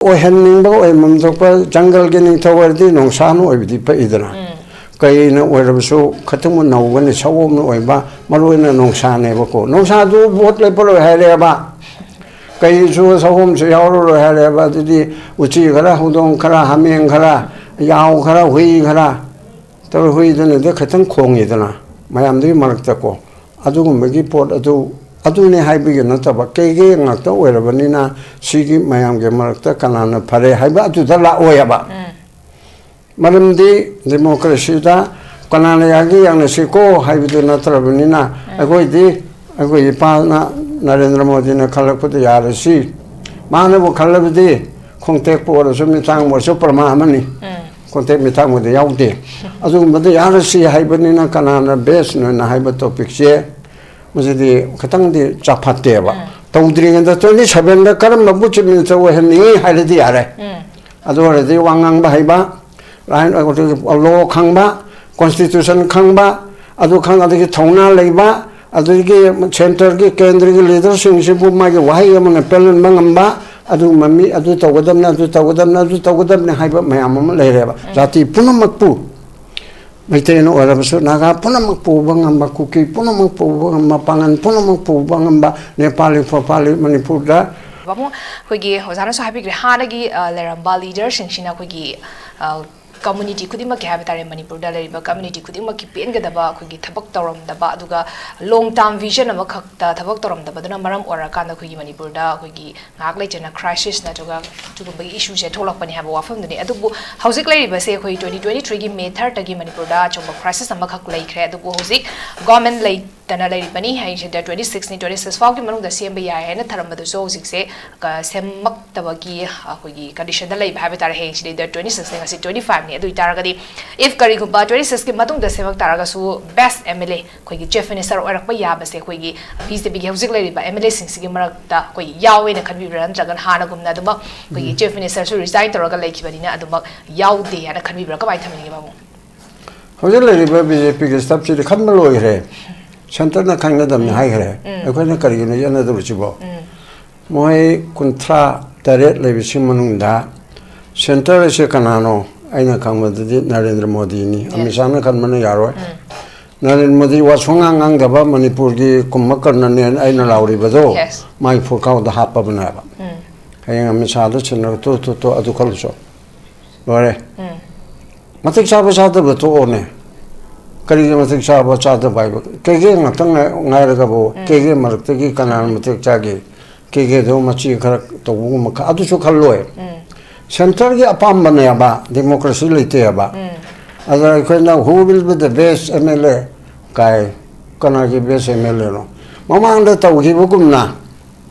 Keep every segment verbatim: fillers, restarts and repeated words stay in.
ꯑꯣꯏꯍꯟꯅꯤꯡꯕ ꯑꯣꯏꯐꯝ ꯊꯣꯛꯄ ꯖꯪꯒꯜꯒꯤ ꯅꯤꯡꯊꯧ ꯑꯣꯏꯔꯗꯤ ꯅꯣꯡꯁꯥꯅ ꯑꯣꯏꯕꯗꯤ ꯐꯩꯗꯅ꯫ ꯀꯩꯅ ꯑꯣꯏꯔꯕꯁꯨ ꯈꯇꯪꯕꯨ ꯅꯧꯒꯅꯤ, ꯁꯑꯣꯝꯅ ꯑꯣꯏꯕ, ꯃꯔꯨ ꯑꯣꯏꯅ ꯅꯣꯡꯁꯥꯅꯦꯕꯀꯣ꯫ ꯅꯣꯡꯁꯥꯗꯨ ꯚꯣꯠ ꯂꯦꯞꯄꯔꯣꯏ ꯍꯥꯏꯔꯦꯕ, ꯀꯩꯁꯨ ꯁꯑꯣꯝꯁꯨ ꯌꯥꯎꯔꯔꯣꯏ ꯍꯥꯏꯔꯦꯕ, ꯑꯗꯨꯗꯤ ꯎꯆꯤ ꯈꯔ, ꯍꯧꯗꯣꯡ ꯈꯔ, ꯍꯥꯃꯦꯡ ꯈꯔ, ꯌꯥꯎ ꯈꯔ, ꯍꯨꯏ ꯈꯔ ꯇꯧꯔ, ꯍꯨꯏꯗꯨꯅꯗꯤ ꯈꯤꯇꯪ ꯈꯣꯡꯉꯤꯗꯅ ꯃꯌꯥꯝꯗꯨꯒꯤ ꯃꯔꯛꯇꯀꯣ꯫ ꯑꯗꯨꯒꯨꯝꯕꯒꯤ ꯄꯣꯠ ꯑꯗꯨ, ꯑꯗꯨꯅꯦ ꯍꯥꯏꯕꯒꯤ ꯅꯠꯇꯕ, ꯀꯩꯒꯦ ꯉꯥꯛꯇ ꯑꯣꯏꯔꯕꯅꯤꯅ ꯁꯤꯒꯤ ꯃꯌꯥꯝꯒꯤ ꯃꯔꯛꯇ ꯀꯅꯥꯅ ꯐꯔꯦ ꯍꯥꯏꯕ ꯑꯗꯨꯗ ꯂꯥꯛꯑꯣꯏꯕ꯫ ꯃꯔꯝꯗꯤ ꯗꯦꯃꯣꯀ꯭ꯔꯦꯁꯤꯗ ꯀꯅꯥꯅ ꯌꯥꯒꯦ ꯌꯥꯅꯁꯤꯀꯣ ꯍꯥꯏꯕꯗꯨ ꯅꯠꯇ꯭ꯔꯕꯅꯤꯅ, ꯑꯩꯈꯣꯏꯗꯤ, ꯑꯩꯈꯣꯏ ꯏꯄꯥꯅ, ꯅꯔꯦꯟꯗ꯭ꯔ ꯃꯣꯗꯤꯅ ꯈꯜꯂꯛꯄꯗ ꯌꯥꯔꯁꯤ꯫ ꯃꯥꯅꯕꯨ ꯈꯜꯂꯕꯗꯤ ꯈꯣꯡꯇꯦꯛꯄꯨ ꯑꯣꯏꯔꯁꯨ, ꯃꯤꯇꯥꯡꯕꯨ ꯑꯣꯏꯔꯁꯨ ꯄ꯭ꯔꯃꯥ ꯑꯃꯅꯤ꯫ ꯈꯣꯡꯇꯦꯛ ꯃꯤꯇꯥꯡꯕꯨꯗꯤ ꯌꯥꯎꯗꯦ꯫ ꯑꯗꯨꯒꯨꯝꯕꯗ ꯌꯥꯔꯁꯤ ꯍꯥꯏꯕꯅꯤꯅ ꯀꯅꯥꯅ ꯕꯦꯁꯅꯣꯅ ꯍꯥꯏꯕ ꯇꯣꯄꯤꯛꯁꯦ, ꯃꯁꯤꯗꯤ ꯈꯤꯇꯪꯗꯤ ꯆꯥꯐꯠꯇꯦꯕ꯫ ꯇꯧꯗ꯭ꯔꯤꯉꯩꯗ ꯇ꯭ꯋꯦꯟꯇꯤ ꯁꯚꯦꯟꯗ ꯀꯔꯝꯕꯕꯨ ꯆꯤꯞ ꯃꯤꯅꯤꯁꯇꯔ ꯑꯣꯏꯍꯟꯅꯤꯡꯉꯤ ꯍꯥꯏꯔꯗꯤ ꯌꯥꯔꯦ꯫ ꯑꯗꯨ ꯑꯣꯏꯔꯗꯤ ꯋꯥ ꯉꯥꯡꯕ ꯍꯩꯕ, ꯂꯣ ꯈꯪꯕ, ꯀꯣꯟꯁꯇꯤꯇ꯭ꯌꯨꯁꯟ ꯈꯪꯕ, ꯑꯗꯨ ꯈꯪ, ꯑꯗꯒꯤ ꯊꯧꯅꯥ ꯂꯩꯕ, ꯑꯗꯒꯤ ꯁꯦꯟꯇꯔꯒꯤ, ꯀꯦꯟꯗ꯭ꯔꯒꯤ ꯂꯤꯗꯔꯁꯤꯡꯁꯤꯕꯨ ꯃꯥꯒꯤ ꯋꯥꯍꯩ ꯑꯃꯅ ꯄꯦꯜꯍꯟꯕ ꯉꯝꯕ, ꯑꯗꯨꯒꯨꯝꯕ ꯃꯤ, ꯑꯗꯨ ꯇꯧꯒꯗꯕꯅꯤ, ꯑꯗꯨ ꯇꯧꯒꯗꯕꯅꯤ, ꯑꯗꯨ ꯇꯧꯒꯗꯕꯅꯤ ꯍꯥꯏꯕ ꯃꯌꯥꯝ ꯑꯃ ꯂꯩꯔꯦꯕ꯫ ꯖꯥꯇꯤ ꯄꯨꯝꯅꯃꯛꯄꯨ, ꯃꯩꯇꯩꯅ ꯑꯣꯏꯔꯕꯁꯨ, ꯅꯥꯒꯥ ꯄꯨꯝꯅꯃꯛ ꯄꯨꯕ ꯉꯝꯕ, ꯀꯨꯀꯤ ꯄꯨꯝꯅꯃꯛ ꯄꯨꯕ ꯉꯝꯕ, ꯄꯥꯉꯟ ꯄꯨꯝꯅꯃꯛ ꯄꯨꯕ ꯉꯝꯕ, ꯅꯦꯄꯥꯂꯤ ꯐꯣꯄꯥꯂꯤ ꯃꯅꯤꯄꯨꯔꯗ꯫ ꯄꯥꯕꯨꯡ, ꯑꯩꯈꯣꯏꯒꯤ ꯑꯣꯖꯥꯅꯁꯨ ꯍꯥꯏꯕꯤꯈ꯭ꯔꯦ, ꯍꯥꯟꯅꯒꯤ, ꯑ, ꯂꯩꯔꯝꯕ ꯂꯤꯗꯔꯁꯤꯡꯁꯤꯅ ꯑꯩꯈꯣꯏꯒꯤ, ꯑ, ꯀꯝꯃꯨꯅꯤꯇꯤ ꯈꯨꯗꯤꯡꯃꯛꯀꯤ ꯍꯥꯏꯕ ꯇꯥꯔꯦ, ꯃꯅꯤꯄꯨꯔꯗ ꯂꯩꯔꯤꯕ ꯀꯝꯃꯨꯅꯤꯇꯤ ꯈꯨꯗꯤꯡꯃꯛꯀꯤ ꯄꯦꯟꯒꯗꯕ ꯑꯩꯈꯣꯏꯒꯤ ꯊꯕꯛ ꯇꯧꯔꯝꯗꯕ, ꯑꯗꯨꯒ ꯂꯣꯡ ꯇꯥꯔꯝ ꯚꯤꯖꯟ ꯑꯃꯈꯛꯇ ꯊꯕꯛ ꯇꯧꯔꯝꯗꯕꯗꯨꯅ ꯃꯔꯝ ꯑꯣꯏꯔꯀꯥꯟꯗ ꯑꯩꯈꯣꯏꯒꯤ ꯃꯅꯤꯄꯨꯔꯗ ꯑꯩꯈꯣꯏꯒꯤ ꯉꯥꯏꯍꯥꯛ ꯂꯩꯇꯅ ꯀ꯭ꯔꯥꯏꯁꯤꯁ ꯅꯠꯇ꯭ꯔꯒ ꯑꯗꯨꯒꯨꯝꯕꯒꯤ ꯏꯁꯨꯁꯦ ꯊꯣꯛꯂꯛꯄꯅꯤ ꯍꯥꯏꯕ ꯋꯥꯐꯝꯗꯨꯅꯤ꯫ ꯑꯗꯨꯕꯨ ꯍꯧꯖꯤꯛ ꯂꯩꯔꯤꯕꯁꯦ ꯑꯩꯈꯣꯏ ꯇ꯭ꯋꯦꯟꯇꯤ ꯇ꯭ꯋꯦꯟꯇꯤ ꯊ꯭ꯔꯤꯒꯤ ꯃꯦ ꯊꯥꯔꯠꯇꯒꯤ ꯃꯅꯤꯄꯨꯔꯗ ꯑꯆꯧꯕ ꯀ꯭ꯔꯥꯏꯁꯤꯁ ꯑꯃꯈꯛ ꯂꯩꯈ꯭ꯔꯦ꯫ ꯑꯗꯨꯕꯨ ꯍꯧꯖꯤꯛ ꯒꯣꯔꯃꯦꯟ ꯂꯩꯇꯅ ꯂꯩꯔꯤꯕꯅꯤ꯫ ꯍꯌꯦꯡꯁꯦ ꯗꯦꯠ ꯇ꯭ꯋꯦꯟꯇꯤ ꯁꯤꯛꯁꯅꯤ, ꯇ꯭ꯋꯦꯟꯇꯤ ꯁꯤꯛꯁ ꯐꯥꯎꯒꯤ ꯃꯅꯨꯡꯗ ꯁꯦꯝꯕ ꯌꯥꯏ ꯍꯥꯏꯅ ꯊꯔꯝꯕꯗꯨꯁꯨ ꯍꯧꯖꯤꯛꯁꯦ, ꯑ, ꯁꯦꯝꯃꯛꯇꯕꯒꯤ ꯑꯩꯈꯣꯏꯒꯤ ꯀꯟꯗꯤꯁꯟꯗ ꯂꯩꯕ ꯍꯥꯏꯕ ꯇꯥꯔꯦ꯫ ꯍꯌꯦꯡꯁꯤꯗꯤ ꯗꯦꯠ ꯇ꯭ꯋꯦꯟꯇꯤ ꯁꯤꯛꯁꯅꯤ, ꯉꯁꯤ ꯇ꯭ꯋꯦꯟꯇꯤ ꯐꯥꯏꯚꯅꯤ꯫ ꯑꯗꯨ ꯑꯣꯏꯇꯥꯔꯒꯗꯤ, ꯏꯐ ꯀꯔꯤꯒꯨꯝꯕ ꯇ꯭ꯋꯦꯟꯇꯤ ꯁꯤꯛꯁꯀꯤ ꯃꯇꯨꯡꯗ ꯁꯦꯝꯃꯛ ꯇꯥꯔꯒꯁꯨ, ꯕꯦꯁ ꯑꯦꯝ ꯑꯦꯜ ꯑꯦ, ꯑꯩꯈꯣꯏꯒꯤ ꯆꯤꯐ ꯃꯤꯅꯤꯁꯇꯔ ꯑꯣꯏꯔꯛꯄ ꯌꯥꯕꯁꯦ ꯑꯩꯈꯣꯏꯒꯤ ꯕꯤ ꯖꯦ ꯄꯤꯒꯤ ꯍꯧꯖꯤꯛ ꯂꯩꯔꯤꯕ ꯑꯦꯝ ꯑꯦꯜ ꯑꯦꯁꯤꯡꯁꯤꯒꯤ ꯃꯔꯛꯇ ꯑꯩꯈꯣꯏꯒꯤ ꯌꯥꯎꯋꯦꯅ ꯈꯟꯕꯤꯕ꯭ꯔꯥ, ꯅꯠꯇ꯭ꯔꯒꯅ ꯍꯥꯟꯅꯒꯨꯝꯅ ꯑꯗꯨꯃꯛ ꯑꯩꯈꯣꯏꯒꯤ ꯆꯤꯐ ꯃꯤꯅꯤꯁꯇꯔꯁꯨ ꯔꯤꯖꯥꯏꯟ ꯇꯧꯔꯒ ꯂꯩꯈꯤꯕꯅꯤꯅ ꯑꯗꯨꯃꯛ ꯌꯥꯎꯗꯦ ꯍꯥꯏꯅ ꯈꯟꯕꯤꯕ꯭ꯔꯥ, ꯀꯃꯥꯏꯅ ꯊꯝꯕꯤꯅꯤꯡꯉꯤ ꯄꯥꯕꯨꯡ? ꯍꯧꯖꯤꯛ ꯂꯩꯔꯤꯕ ꯕꯤ ꯖꯦ ꯄꯤꯒꯤ ꯁ꯭ꯇꯥꯐꯁꯤꯗꯤ ꯈꯟꯕ ꯂꯣꯏꯈ꯭ꯔꯦ꯫ ꯁꯦꯟꯇꯔꯅ ꯈꯪꯅꯗꯕꯅꯤ ꯍꯥꯏꯈ꯭ꯔꯦ꯫ ꯑꯩꯈꯣꯏꯅ ꯀꯔꯤꯒꯤꯅꯣ ꯌꯦꯠꯅꯗꯧꯔꯤꯁꯤꯕꯣ? ꯃꯣꯏ ꯀꯨꯟꯊ꯭ꯔꯥ ꯇꯔꯦꯠ ꯂꯩꯕꯁꯤ ꯃꯅꯨꯡꯗ ꯁꯦꯟꯇꯔ ꯑꯁꯦ ꯀꯅꯥꯅꯣ? ꯑꯩꯅ ꯈꯪꯕꯗꯗꯤ ꯅꯔꯦꯟꯗ꯭ꯔ ꯃꯣꯗꯤꯅꯤ꯫ ꯑꯃꯤꯠ ꯁꯥꯍꯅ ꯈꯟꯕꯅ ꯌꯥꯔꯣꯏ꯫ ꯅꯔꯦꯟꯗ꯭ꯔ ꯃꯣꯗꯤ ꯋꯥ ꯁꯨꯡꯉꯥꯡ ꯉꯥꯡꯗꯕ ꯃꯅꯤꯄꯨꯔꯒꯤ ꯀꯨꯝꯚꯀꯔꯅꯅꯦꯅ ꯑꯩꯅ ꯂꯥꯎꯔꯤꯕꯗꯣ, Yes. ꯃꯥꯏ ꯐꯨꯔꯈꯥꯎꯗ ꯍꯥꯞꯄꯕꯅꯦꯕ꯫ ꯍꯌꯦꯡ ꯑꯃꯤꯠ ꯁꯥꯍꯗ ꯁꯤꯟꯅꯔꯒ ꯇꯨ ꯇꯨ ꯇꯨ ꯑꯗꯨ ꯈꯜꯂꯨꯆꯣ꯫ ꯂꯣꯏꯔꯦ꯫ ꯃꯇꯤꯛ ꯆꯥꯕ ꯆꯥꯗꯕ ꯇꯣꯛꯑꯣꯅꯦ꯫ ꯀꯔꯤꯒꯤ ꯃꯇꯤꯛ ꯆꯥꯕ ꯆꯥꯗꯕ ꯍꯥꯏꯕ? ꯀꯦꯒꯦ ꯉꯥꯛꯇꯪ ꯉꯥꯏ-, ꯉꯥꯏꯔꯒꯕꯨ ꯀꯦꯒꯦ ꯃꯔꯛꯇꯒꯤ ꯀꯅꯥꯅ ꯃꯇꯤꯛ ꯆꯥꯒꯦ? ꯀꯦꯒꯦꯗꯣ ꯃꯆꯤ ꯈꯔ ꯇꯧꯕꯒꯨꯝꯕ ꯈ-, ꯑꯗꯨꯁꯨ ꯈꯜꯂꯣꯏ꯫ ꯁꯦꯟꯇꯔꯒꯤ ꯑꯄꯥꯝꯕꯅꯦꯕ, democracy ꯂꯩꯇꯦꯕ꯫ ꯑꯗ ꯑꯩꯈꯣꯏꯅ "Who will be the best M L A?" ꯀꯥꯏ, ꯀꯅꯥꯒꯤ best M L A ꯅꯣ? ꯃꯃꯥꯡꯗ ꯇꯧꯈꯤꯕꯒꯨꯝꯅ,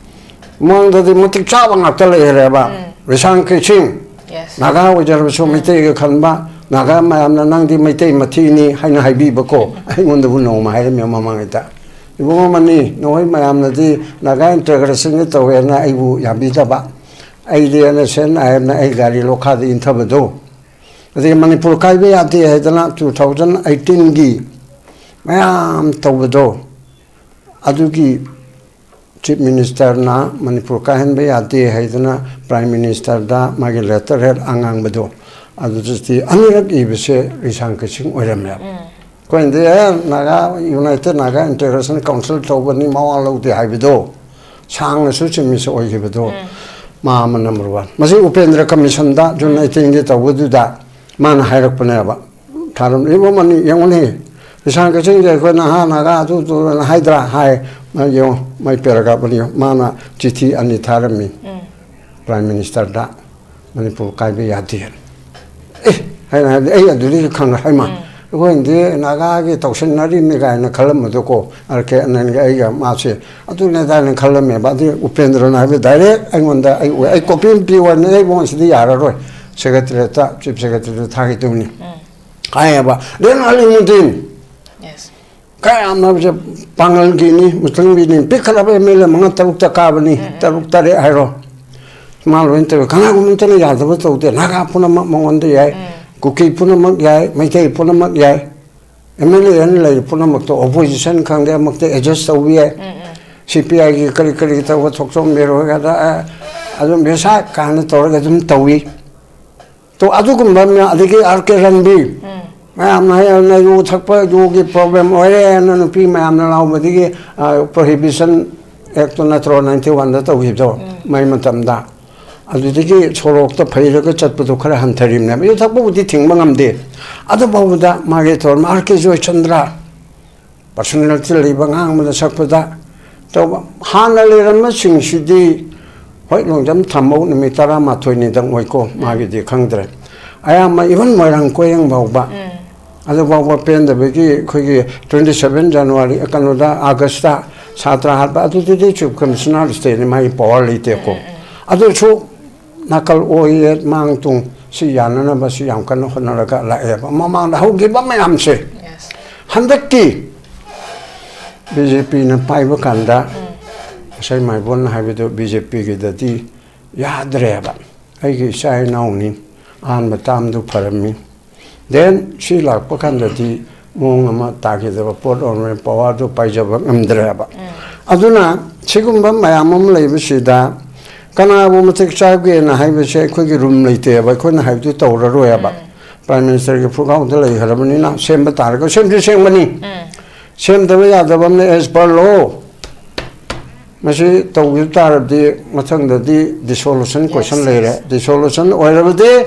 ꯃꯃꯥꯡꯗꯗꯤ ꯃꯇꯤꯛ ꯆꯥꯕ ꯉꯥꯛꯇ ꯂꯩꯈ꯭ꯔꯦꯕ꯫ ꯔꯤꯁꯥꯡ ꯀꯩꯁꯤꯡ, Yes. ꯅꯥꯒꯥ ꯑꯣꯏꯖꯔꯕꯁꯨ ꯃꯩꯇꯩꯒ ꯈꯟꯕ, ꯅꯥꯒꯥ ꯃꯌꯥꯝꯅ "ꯅꯪꯗꯤ ꯃꯩꯇꯩ ꯃꯊꯤꯅꯤ" ꯍꯥꯏꯅ ꯍꯥꯏꯕꯤꯕꯀꯣ꯫ ꯑꯩꯉꯣꯟꯗꯕꯨ ꯅꯣꯡꯃ ꯍꯥꯏꯔꯝꯃꯦ ꯃꯃꯥꯡꯉꯩꯗ, "ꯏꯕꯨꯡꯉꯣ ꯃꯅꯤ, ꯅꯈꯣꯏ ꯃꯌꯥꯝꯅꯗꯤ ꯅꯥꯒꯥ integration ꯇꯧꯋꯦꯅ ꯑꯩꯕꯨ ꯌꯥꯕꯤꯗꯕ, ꯑꯩꯗꯤ ꯑꯦꯟ ꯑꯦꯁ ꯑꯦꯟ ꯑꯥꯏ ꯑꯦꯝꯅ ꯑꯩ ꯒꯥꯔꯤ ꯂꯣꯈꯥꯗ ꯏꯟꯊꯕꯗꯣ, ꯑꯗꯒꯤ ꯃꯅꯤꯄꯨꯔ ꯀꯥꯏꯕ ꯌꯥꯗꯦ ꯍꯥꯏꯗꯅ two thousand eighteen ꯒꯤ ꯃꯌꯥꯝ ꯇꯧꯕꯗꯣ, ꯑꯗꯨꯒꯤ ꯆꯤꯐ ꯃꯤꯅꯤꯁꯇꯔꯅ ꯃꯅꯤꯄꯨꯔ ꯀꯥꯏꯍꯟꯕ ꯌꯥꯗꯦ ꯍꯥꯏꯗꯅ ꯄ꯭ꯔꯥꯏꯝ ꯃꯤꯅꯤꯁꯇꯔꯗ ꯃꯥꯒꯤ ꯂꯦꯇꯔ ꯍꯦꯠ ꯑꯉꯥꯡꯕꯗꯣ, ꯑꯗꯨꯗꯤ ꯑꯅꯤꯔꯛ ꯏꯕꯁꯦ ꯔꯤꯁꯥꯡ ꯀꯩꯁꯤꯡ ꯑꯣꯏꯔꯝꯃꯦꯕ꯫ ꯑꯩꯈꯣꯏꯅꯗꯤ "ꯑꯦ, Naga, United Naga Integration Council ꯇꯧꯕꯅꯤ, ꯃꯋꯥ ꯂꯧꯗꯦ" ꯍꯥꯏꯕꯗꯣ, ꯁꯥꯡꯅꯁꯨ ꯆꯤꯃꯤꯁ ꯑꯣꯏꯈꯤꯕꯗꯣ, ꯃꯥ ꯑꯃ number one꯫ ꯃꯁꯤ ꯎꯄꯦꯟꯗ꯭ꯔ ꯀꯃꯤꯁꯟꯗ ꯖꯨꯟ eighteenꯒꯤ ꯇꯧꯕꯗꯨꯗ ꯃꯥꯅ ꯍꯥꯏꯔꯛꯄꯅꯦꯕ꯫ ꯊꯥꯔꯝꯂꯤꯕ ꯑꯃꯅꯤ ꯌꯦꯡꯉꯨꯅꯦ꯫ ꯔꯤꯁꯥꯡ ꯀꯩꯁꯤꯡꯁꯦ ꯑꯩꯈꯣꯏꯅ "ꯍꯥ, ꯅꯥꯒꯥ ꯑꯗꯨ ꯇꯨꯅ" ꯍꯥꯏꯗ꯭ꯔꯥ? ꯍꯥꯏ꯫ ꯃꯥ ꯌꯦꯡꯉꯣ, ꯃꯥꯏ paragraph ꯑꯅꯤ, ꯃꯥꯅ ꯆꯤꯊꯤ ꯑꯅꯤ ꯊꯥꯔꯝꯃꯤ ꯄ꯭ꯔꯥꯏꯝ ꯃꯤꯅꯤꯁꯇꯔꯗ, "ꯃꯅꯤꯄꯨꯔ ꯀꯥꯏꯕ ꯌꯥꯗꯦ" ꯑꯦ ꯍꯥꯏꯅ ꯍꯥꯏꯕꯗꯤ ꯑꯩ ꯑꯗꯨꯗꯒꯤ ꯈꯪꯉꯦ꯫ ꯍꯩꯃ, ꯑꯩꯈꯣꯏꯅꯗꯤ ꯅꯥꯒꯥꯒꯤ ꯇꯧꯁꯤꯟꯅꯔꯤꯅꯤ ꯀꯥꯏꯅ ꯈꯜꯂꯝꯕꯗꯣ ꯀꯣ, ꯑꯥꯔ ꯀꯦ ꯑꯅꯟꯒ ꯑꯩꯒ ꯃꯥꯁꯦ ꯑꯗꯨꯅꯦ ꯑꯗꯥꯅꯦ ꯈꯜꯂꯝꯃꯦꯕ꯫ ꯑꯗꯨ ꯎꯄꯦꯟꯗ꯭ꯔꯅ ꯍꯥꯏꯕ direct ꯑꯩꯉꯣꯟꯗ, "ꯑꯩ, ꯑꯩ copy ꯑꯃ ꯄꯤꯌꯨ" ꯍꯥꯏꯅ, "ꯑꯩ ꯏꯕꯨꯡꯉꯣ ꯁꯤꯗꯤ ꯌꯥꯔꯔꯣꯏ, ꯁꯦꯀ꯭ꯔꯦꯇꯔꯤꯌꯦꯠꯇ, ꯆꯤꯐ ꯁꯦꯀ꯭ꯔꯦꯇꯔꯤꯗ ꯊꯥꯈꯤꯗꯧꯅꯤ" ꯍꯥꯏꯌꯦꯕ꯫ Then Alimuddin, Yes. ꯀꯌꯥꯝꯅ ꯄꯥꯡꯒꯜꯒꯤꯅꯤ, ꯃꯨꯁꯂꯤꯝꯒꯤꯅꯤ, ꯄꯤꯛꯈꯠꯂꯕ ꯑꯦꯝ ꯑꯦꯜ ꯑꯦ ꯃꯉꯥ ꯇꯔꯨꯛꯇ ꯀꯥꯕꯅꯤ, ꯇꯔꯨꯛ ꯇꯔꯦꯠ ꯍꯥꯏꯔꯣ꯫ ꯃꯥ ꯂꯣꯏꯅ ꯇꯧꯏ꯫ ꯀꯅꯥꯒꯨꯝꯕ ꯑꯃꯇꯅ ꯌꯥꯗꯕ ꯇꯧꯗꯦ꯫ ꯅꯥꯒꯥ ꯄꯨꯝꯅꯃꯛ ꯃꯉꯣꯟꯗ ꯌꯥꯏ, ꯀꯨꯀꯤ ꯄꯨꯝꯅꯃꯛ ꯌꯥꯏ, ꯃꯩꯇꯩ ꯄꯨꯝꯅꯃꯛ ꯌꯥꯏ꯫ ꯑꯦꯝ ꯑꯦꯜ ꯑꯦ ꯑꯅ ꯂꯩꯔꯤ ꯄꯨꯝꯅꯃꯛꯇꯣ, opposition ꯈꯪꯗꯦ, ꯑꯃꯛꯇ adjust ꯇꯧꯕ ꯌꯥꯏ꯫ ꯁꯤ ꯄꯤ ꯑꯥꯏꯒꯤ ꯀꯔꯤ ꯀꯔꯤ ꯇꯧꯕ ꯊꯣꯛꯆꯣꯝ ꯕꯦꯔꯣꯏꯒꯗ, ꯑ, ꯑꯗꯨꯝ ꯕꯦꯁꯥ ꯀꯥꯏꯅ ꯇꯧꯔꯒ ꯑꯗꯨꯝ ꯇꯧꯏ꯫ ꯇꯣ ꯑꯗꯨꯒꯨꯝꯕ ꯃꯌꯥꯝ, ꯑꯗꯒꯤ ꯑꯥꯔ ꯀꯦ ꯔꯟꯕꯤꯔ, ꯃꯌꯥꯝꯅ ꯍꯥꯏꯔꯅ ꯌꯨ ꯊꯛꯄ, ꯌꯨꯒꯤ ꯄ꯭ꯔꯣꯕ꯭ꯂꯦꯝ ꯑꯣꯏꯔꯦꯅ ꯅꯨꯄꯤ ꯃꯌꯥꯝꯅ ꯂꯥꯎꯕꯗꯒꯤ ꯄ꯭ꯔꯣꯍꯤꯕꯤꯁꯟ ꯑꯦꯛꯇꯣ ꯅꯠꯇ꯭ꯔꯣ ꯅꯥꯏꯟꯇꯤ ꯋꯥꯟꯗ ꯇꯧꯈꯤꯕꯗꯣ? ꯃꯥꯏ ꯃꯇꯝꯗ ꯑꯗꯨꯗꯒꯤ ꯁꯣꯔꯣꯛꯇ ꯐꯩꯔꯒ ꯆꯠꯄꯗꯣ ꯈꯔ ꯍꯟꯊꯔꯤꯕꯅꯦꯕ꯫ ꯌꯨ ꯊꯛꯄꯕꯨꯗꯤ ꯊꯤꯡꯕ ꯉꯝꯗꯦ, ꯑꯗꯨ ꯐꯥꯎꯕꯗ ꯃꯥꯒꯤ ꯇꯧꯔꯝ ꯑꯥꯔ ꯀꯦ ꯖꯣꯏꯆꯟꯗ꯭ꯔ ꯄꯔꯁꯣꯅꯦꯜꯇꯤ ꯂꯩꯕ ꯑꯉꯥꯡ ꯑꯃꯗ ꯁꯛꯄꯗ ꯇꯧꯕ꯫ ꯍꯥꯟꯅ ꯂꯩꯔꯝꯕꯁꯤꯡꯁꯤꯗꯤ ꯍꯣꯏ, ꯂꯣꯡꯖꯝ ꯊꯝꯕꯧ ꯅꯨꯃꯤꯠ ꯇꯔꯥꯃꯥꯊꯣꯏꯅꯤꯗꯪ ꯑꯣꯏꯀꯣ, ꯃꯥꯒꯤꯗꯤ ꯈꯪꯗ꯭ꯔꯦ꯫ ꯑꯌꯥꯝꯕ ꯏꯚꯟ ꯃꯣꯏꯔꯥꯡ ꯀꯣꯏꯔꯦꯡ ꯐꯥꯎꯕ ꯑꯗꯨ ꯐꯥꯎꯕ ꯄꯦꯟꯗꯕꯒꯤ ꯑꯩꯈꯣꯏꯒꯤ ꯇ꯭ꯋꯦꯟꯇꯤ ꯁꯚꯦꯟ ꯖꯅꯋꯥꯔꯤ ꯀꯩꯅꯣꯗ, ꯑꯥꯒꯁꯇ ꯁꯥꯇ꯭ꯔ ꯍꯥꯠꯄ, ꯑꯗꯨꯗꯨꯗꯤ ꯆꯤꯐ ꯀꯃꯤꯁꯅꯔ ꯁ꯭ꯇꯦꯠꯅꯤ, ꯃꯥꯒꯤ ꯄꯋꯥꯔ ꯂꯩꯇꯦꯀꯣ꯫ ꯑꯗꯨꯁꯨ ꯅꯥꯀꯜ ꯑꯣꯏ ꯌꯦꯠ ꯃꯥꯡ ꯇꯨꯡ ꯁꯤ ꯌꯥꯅꯅꯕ ꯁꯤ ꯌꯥꯝ ꯀꯟꯅ ꯍꯣꯠꯅꯔꯒ ꯂꯥꯛꯑꯦꯕ ꯃꯃꯥꯡꯗ ꯍꯧꯈꯤꯕ ꯃꯌꯥꯝꯁꯦ꯫ ꯍꯟꯗꯛꯇꯤ ꯕꯤ ꯖꯦ ꯄꯤꯅ ꯄꯥꯏꯕ ꯀꯥꯟꯗ ꯉꯁꯥꯏ ꯃꯥꯏꯕꯣꯟꯅ ꯍꯥꯏꯕꯗꯨ ꯕꯤ ꯖꯦ ꯄꯤꯒꯤꯗꯗꯤ ꯌꯥꯗ꯭ꯔꯦꯕ꯫ ꯑꯩꯒꯤ ꯏꯆꯥ ꯏꯅꯥꯎꯅꯤ, ꯑꯍꯥꯟꯕ ꯇꯥꯝꯗꯨ ꯐꯔꯝꯃꯤ꯫ ꯗꯦꯟ ꯁꯤ ꯂꯥꯛꯄ ꯀꯥꯟꯗꯗꯤ ꯃꯑꯣꯡ ꯑꯃ ꯇꯥꯈꯤꯗꯕ ꯄꯣꯠ ꯑꯣꯏꯔꯝꯃꯦ, ꯄꯋꯥꯔꯗꯨ ꯄꯥꯏꯖꯕ ꯉꯝꯗ꯭ꯔꯦꯕ꯫ ꯑꯗꯨꯅ ꯁꯤꯒꯨꯝꯕ ꯃꯌꯥꯝ ꯑꯃ ꯂꯩꯕꯁꯤꯗ ꯀꯅꯥꯕꯨ ꯃꯇꯤꯛ ꯆꯥꯒꯦꯅ ꯍꯥꯏꯕꯁꯦ ꯑꯩꯈꯣꯏꯒꯤ ꯔꯨꯝ ꯂꯩꯇꯦꯕ, ꯑꯩꯈꯣꯏꯅ ꯍꯥꯏꯕꯗꯨ ꯇꯧꯔꯔꯣꯏꯕ꯫ ꯄ꯭ꯔꯥꯏꯝ ꯃꯤꯅꯤꯁꯇꯔꯒꯤ ꯐꯨꯒꯥꯎꯗ ꯂꯩꯈ꯭ꯔꯕꯅꯤꯅ ꯁꯦꯝꯕ ꯇꯥꯔꯒ ꯁꯦꯝꯁꯨ ꯁꯦꯝꯒꯅꯤ꯫ ꯁꯦꯝꯗꯕ ꯌꯥꯗꯕ ꯑꯃꯅ ꯑꯦꯁ ꯄꯔ ꯂꯣ꯫ ꯃꯁꯤ ꯇꯧꯈꯤꯕ ꯇꯥꯔꯗꯤ ꯃꯊꯪꯗꯗꯤ ꯗꯤꯁꯣꯂꯨꯁꯟ ꯀꯣꯏꯁꯟ ꯂꯩꯔꯦ꯫ ꯗꯤꯁꯣꯂꯨꯁꯟ ꯑꯣꯏꯔꯕꯗꯤ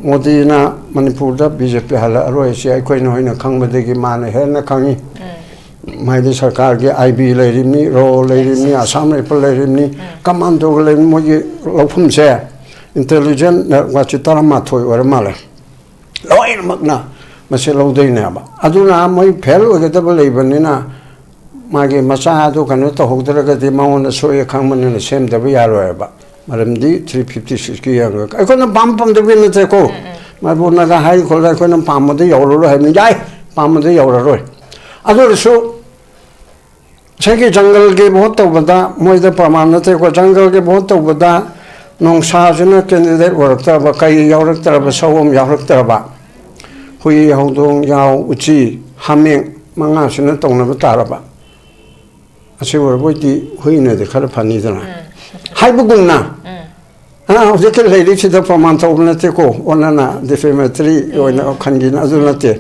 ꯃꯣꯗꯤꯅ ꯃꯅꯤꯄꯨꯔꯗ ꯕꯤ ꯖꯦ ꯄꯤ ꯍꯜꯂꯛꯑꯔꯣꯏ꯫ ꯁꯤ ꯑꯩꯈꯣꯏꯅ ꯍꯣꯏꯅ ꯈꯪꯕꯗꯒꯤ ꯃꯥꯅ ꯍꯦꯟꯅ ꯈꯪꯉꯤ꯫ ꯃꯥꯏꯗꯤ ꯁꯔꯀꯥꯔꯒꯤ ꯑꯥꯏ ꯕꯤ ꯂꯩꯔꯤꯕꯅꯤ, ꯔꯣ ꯂꯩꯔꯤꯕꯅꯤ, ꯑꯁꯥꯝ ꯔꯥꯏꯐꯜ ꯂꯩꯔꯤꯕꯅꯤ, ꯀꯃꯥꯟꯗꯣꯒ ꯂꯩꯔꯤꯕꯅꯤ꯫ ꯃꯣꯏꯒꯤ ꯂꯧꯐꯝꯁꯦ ꯏꯟꯇꯦꯂꯤꯖꯦꯟ ꯅꯦꯠꯋꯥꯛꯁꯤ ꯇꯔꯥꯃꯥꯊꯣꯏ ꯑꯣꯏꯔ ꯃꯥꯜꯂꯦ꯫ ꯂꯣꯏꯅꯃꯛꯅ ꯃꯁꯤ ꯂꯧꯗꯣꯏꯅꯦꯕ꯫ ꯑꯗꯨꯅ ꯃꯣꯏ ꯐꯦꯜ ꯑꯣꯏꯒꯗꯕ ꯂꯩꯕꯅꯤꯅ ꯃꯥꯒꯤ ꯃꯆꯥ ꯑꯗꯨ ꯀꯩꯅꯣ ꯇꯧꯍꯧꯗ꯭ꯔꯒꯗꯤ ꯃꯉꯣꯟꯗ ꯁꯣꯛꯑꯦ ꯈꯪꯕꯅꯤꯅ ꯁꯦꯝꯗꯕ ꯌꯥꯔꯣꯏꯕ꯫ ꯃꯔꯝꯗꯤ ꯊ꯭ꯔꯤ ꯐꯤꯐꯇꯤ ꯁꯤꯛꯁꯀꯤ ꯌꯦꯡꯉꯒ ꯑꯩꯈꯣꯏꯅ ꯄꯥꯝ ꯄꯥꯝꯗꯕꯒꯤ ꯅꯠꯇꯦꯀꯣ꯫ ꯃꯥꯏꯕꯣꯟꯅꯒ ꯍꯥꯏ ꯈꯣꯠꯂꯒ ꯑꯩꯈꯣꯏꯅ ꯄꯥꯝꯕꯗ ꯌꯧꯔꯔꯣꯏ ꯍꯥꯏꯕꯅꯤ꯫ ꯌꯥꯏ, ꯄꯥꯝꯕꯗ ꯌꯧꯔꯔꯣꯏ꯫ ꯑꯗꯨ ꯑꯣꯏꯔꯁꯨ ꯉꯁꯥꯏꯒꯤ ꯖꯪꯒꯜꯒꯤ ꯚꯣꯠ ꯇꯧꯕꯗ ꯃꯣꯏꯗ ꯄ꯭ꯔꯃꯥꯟ ꯅꯠꯇꯦꯀꯣ, ꯖꯪꯒꯜꯒꯤ ꯚꯣꯠ ꯇꯧꯕꯗ ꯅꯣꯡꯁꯥꯁꯤꯅ ꯀꯦꯟꯗꯤꯗꯦꯠ ꯑꯣꯏꯔꯛꯇ꯭ꯔꯕ, ꯀꯩ ꯌꯥꯎꯔꯛꯇ꯭ꯔꯕ, ꯁꯑꯣꯝ ꯌꯥꯎꯔꯛꯇ꯭ꯔꯕ, ꯍꯨꯏ, ꯍꯧꯗꯣꯡ, ꯌꯥꯎ, ꯎꯆꯤ, ꯍꯥꯃꯦꯡ ꯃꯉꯥꯁꯤꯅ ꯇꯧꯅꯕ ꯇꯥꯔꯕ꯫ ꯑꯁꯤ ꯑꯣꯏꯔꯕꯣꯏꯗꯤ ꯍꯨꯏꯅꯗꯤ ꯈꯔ ꯐꯅꯤꯗꯅ꯫ ꯍꯥꯏꯕꯒꯨꯝꯅ, ꯎꯝ꯫ ꯑ, ꯍꯧꯖꯤꯛꯀꯤ ꯂꯥꯏꯔꯤꯛꯁꯤꯗ ꯄ꯭ꯔꯃꯥꯟ ꯇꯧꯕ ꯅꯠꯇꯦꯀꯣ, ꯑꯣꯟꯅꯅ ꯗꯤꯐꯦꯃꯦꯇꯔꯤ ꯑꯣꯏꯅ ꯈꯟꯈꯤꯅ ꯑꯗꯨ ꯅꯠꯇꯦ꯫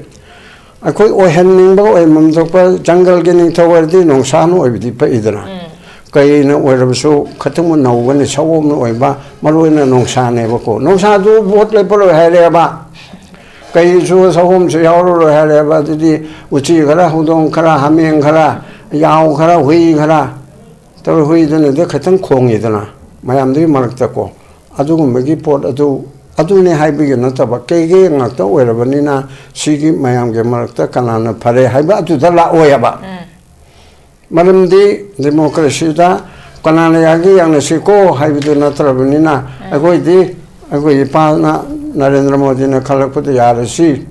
ꯑꯩꯈꯣꯏ ꯑꯣꯏꯍꯟꯅꯤꯡꯕ ꯑꯣꯏꯍꯟꯐꯝ ꯊꯣꯛꯄ, ꯖꯪꯒꯜꯒꯤ ꯅꯤꯡꯊꯧ ꯑꯣꯏꯔꯗꯤ ꯅꯣꯡꯁꯥꯅ ꯑꯣꯏꯕꯗꯤ ꯄꯛꯏꯗꯅ꯫ ꯎꯝ꯫ ꯀꯩꯅ ꯑꯣꯏꯔꯕꯁꯨ ꯈꯇꯪꯕꯨ ꯅꯧꯒꯅꯤ, ꯁꯑꯣꯝꯅ ꯑꯣꯏꯕ, ꯃꯔꯨ ꯑꯣꯏꯅ ꯅꯣꯡꯁꯥꯅꯦꯕꯀꯣ꯫ ꯅꯣꯡꯁꯥꯗꯨ ꯚꯣꯠ ꯂꯦꯞꯄꯔꯣꯏ ꯍꯥꯏꯔꯦꯕ, ꯀꯩꯁꯨ ꯁꯑꯣꯝꯁꯨ ꯌꯥꯎꯔꯔꯣꯏ ꯍꯥꯏꯔꯦꯕ꯫ ꯑꯗꯨꯗꯤ ꯎꯆꯤ ꯈꯔ, ꯍꯧꯗꯣꯡ ꯈꯔ, ꯍꯥꯃꯦꯡ ꯈꯔ, ꯌꯥꯎ ꯈꯔ, ꯍꯨꯏ ꯈꯔ ꯇꯧꯔ, ꯍꯨꯏꯗꯨꯅꯗꯤ ꯈꯤꯇꯪ ꯈꯣꯡꯉꯤꯗꯅ ꯃꯌꯥꯝꯗꯨꯒꯤ ꯃꯔꯛꯇꯀꯣ꯫ ꯑꯗꯨꯒꯨꯝꯕꯒꯤ ꯄꯣꯠ ꯑꯗꯨ, ꯑꯗꯨꯅꯤ ꯍꯥꯏꯕꯒꯤ ꯅꯠꯇꯕ, ꯀꯩꯒꯤ ꯉꯥꯛꯇ ꯑꯣꯏꯔꯕꯅꯤꯅ ꯁꯤꯒꯤ ꯃꯌꯥꯝꯒꯤ ꯃꯔꯛꯇ ꯀꯅꯥꯅ ꯐꯔꯦ ꯍꯥꯏꯕ ꯑꯗꯨꯗ ꯂꯥꯛꯑꯣꯏꯕ꯫ ꯎꯝ꯫ ꯃꯔꯝꯗꯤ ꯗꯦꯃꯣꯀ꯭ꯔꯦꯁꯤꯗ ꯀꯅꯥꯅ ꯌꯥꯒꯦ ꯌꯥꯅꯁꯤꯀꯣ ꯍꯥꯏꯕꯗꯨ ꯅꯠꯇ꯭ꯔꯕꯅꯤꯅ, ꯎꯝ꯫ ꯑꯩꯈꯣꯏꯗꯤ, ꯑꯩꯈꯣꯏ ꯏꯄꯥꯅ, ꯅꯔꯦꯟꯗ꯭ꯔ ꯃꯣꯗꯤꯅ ꯈꯜꯂꯛꯄꯗ ꯌꯥꯔꯁꯤ,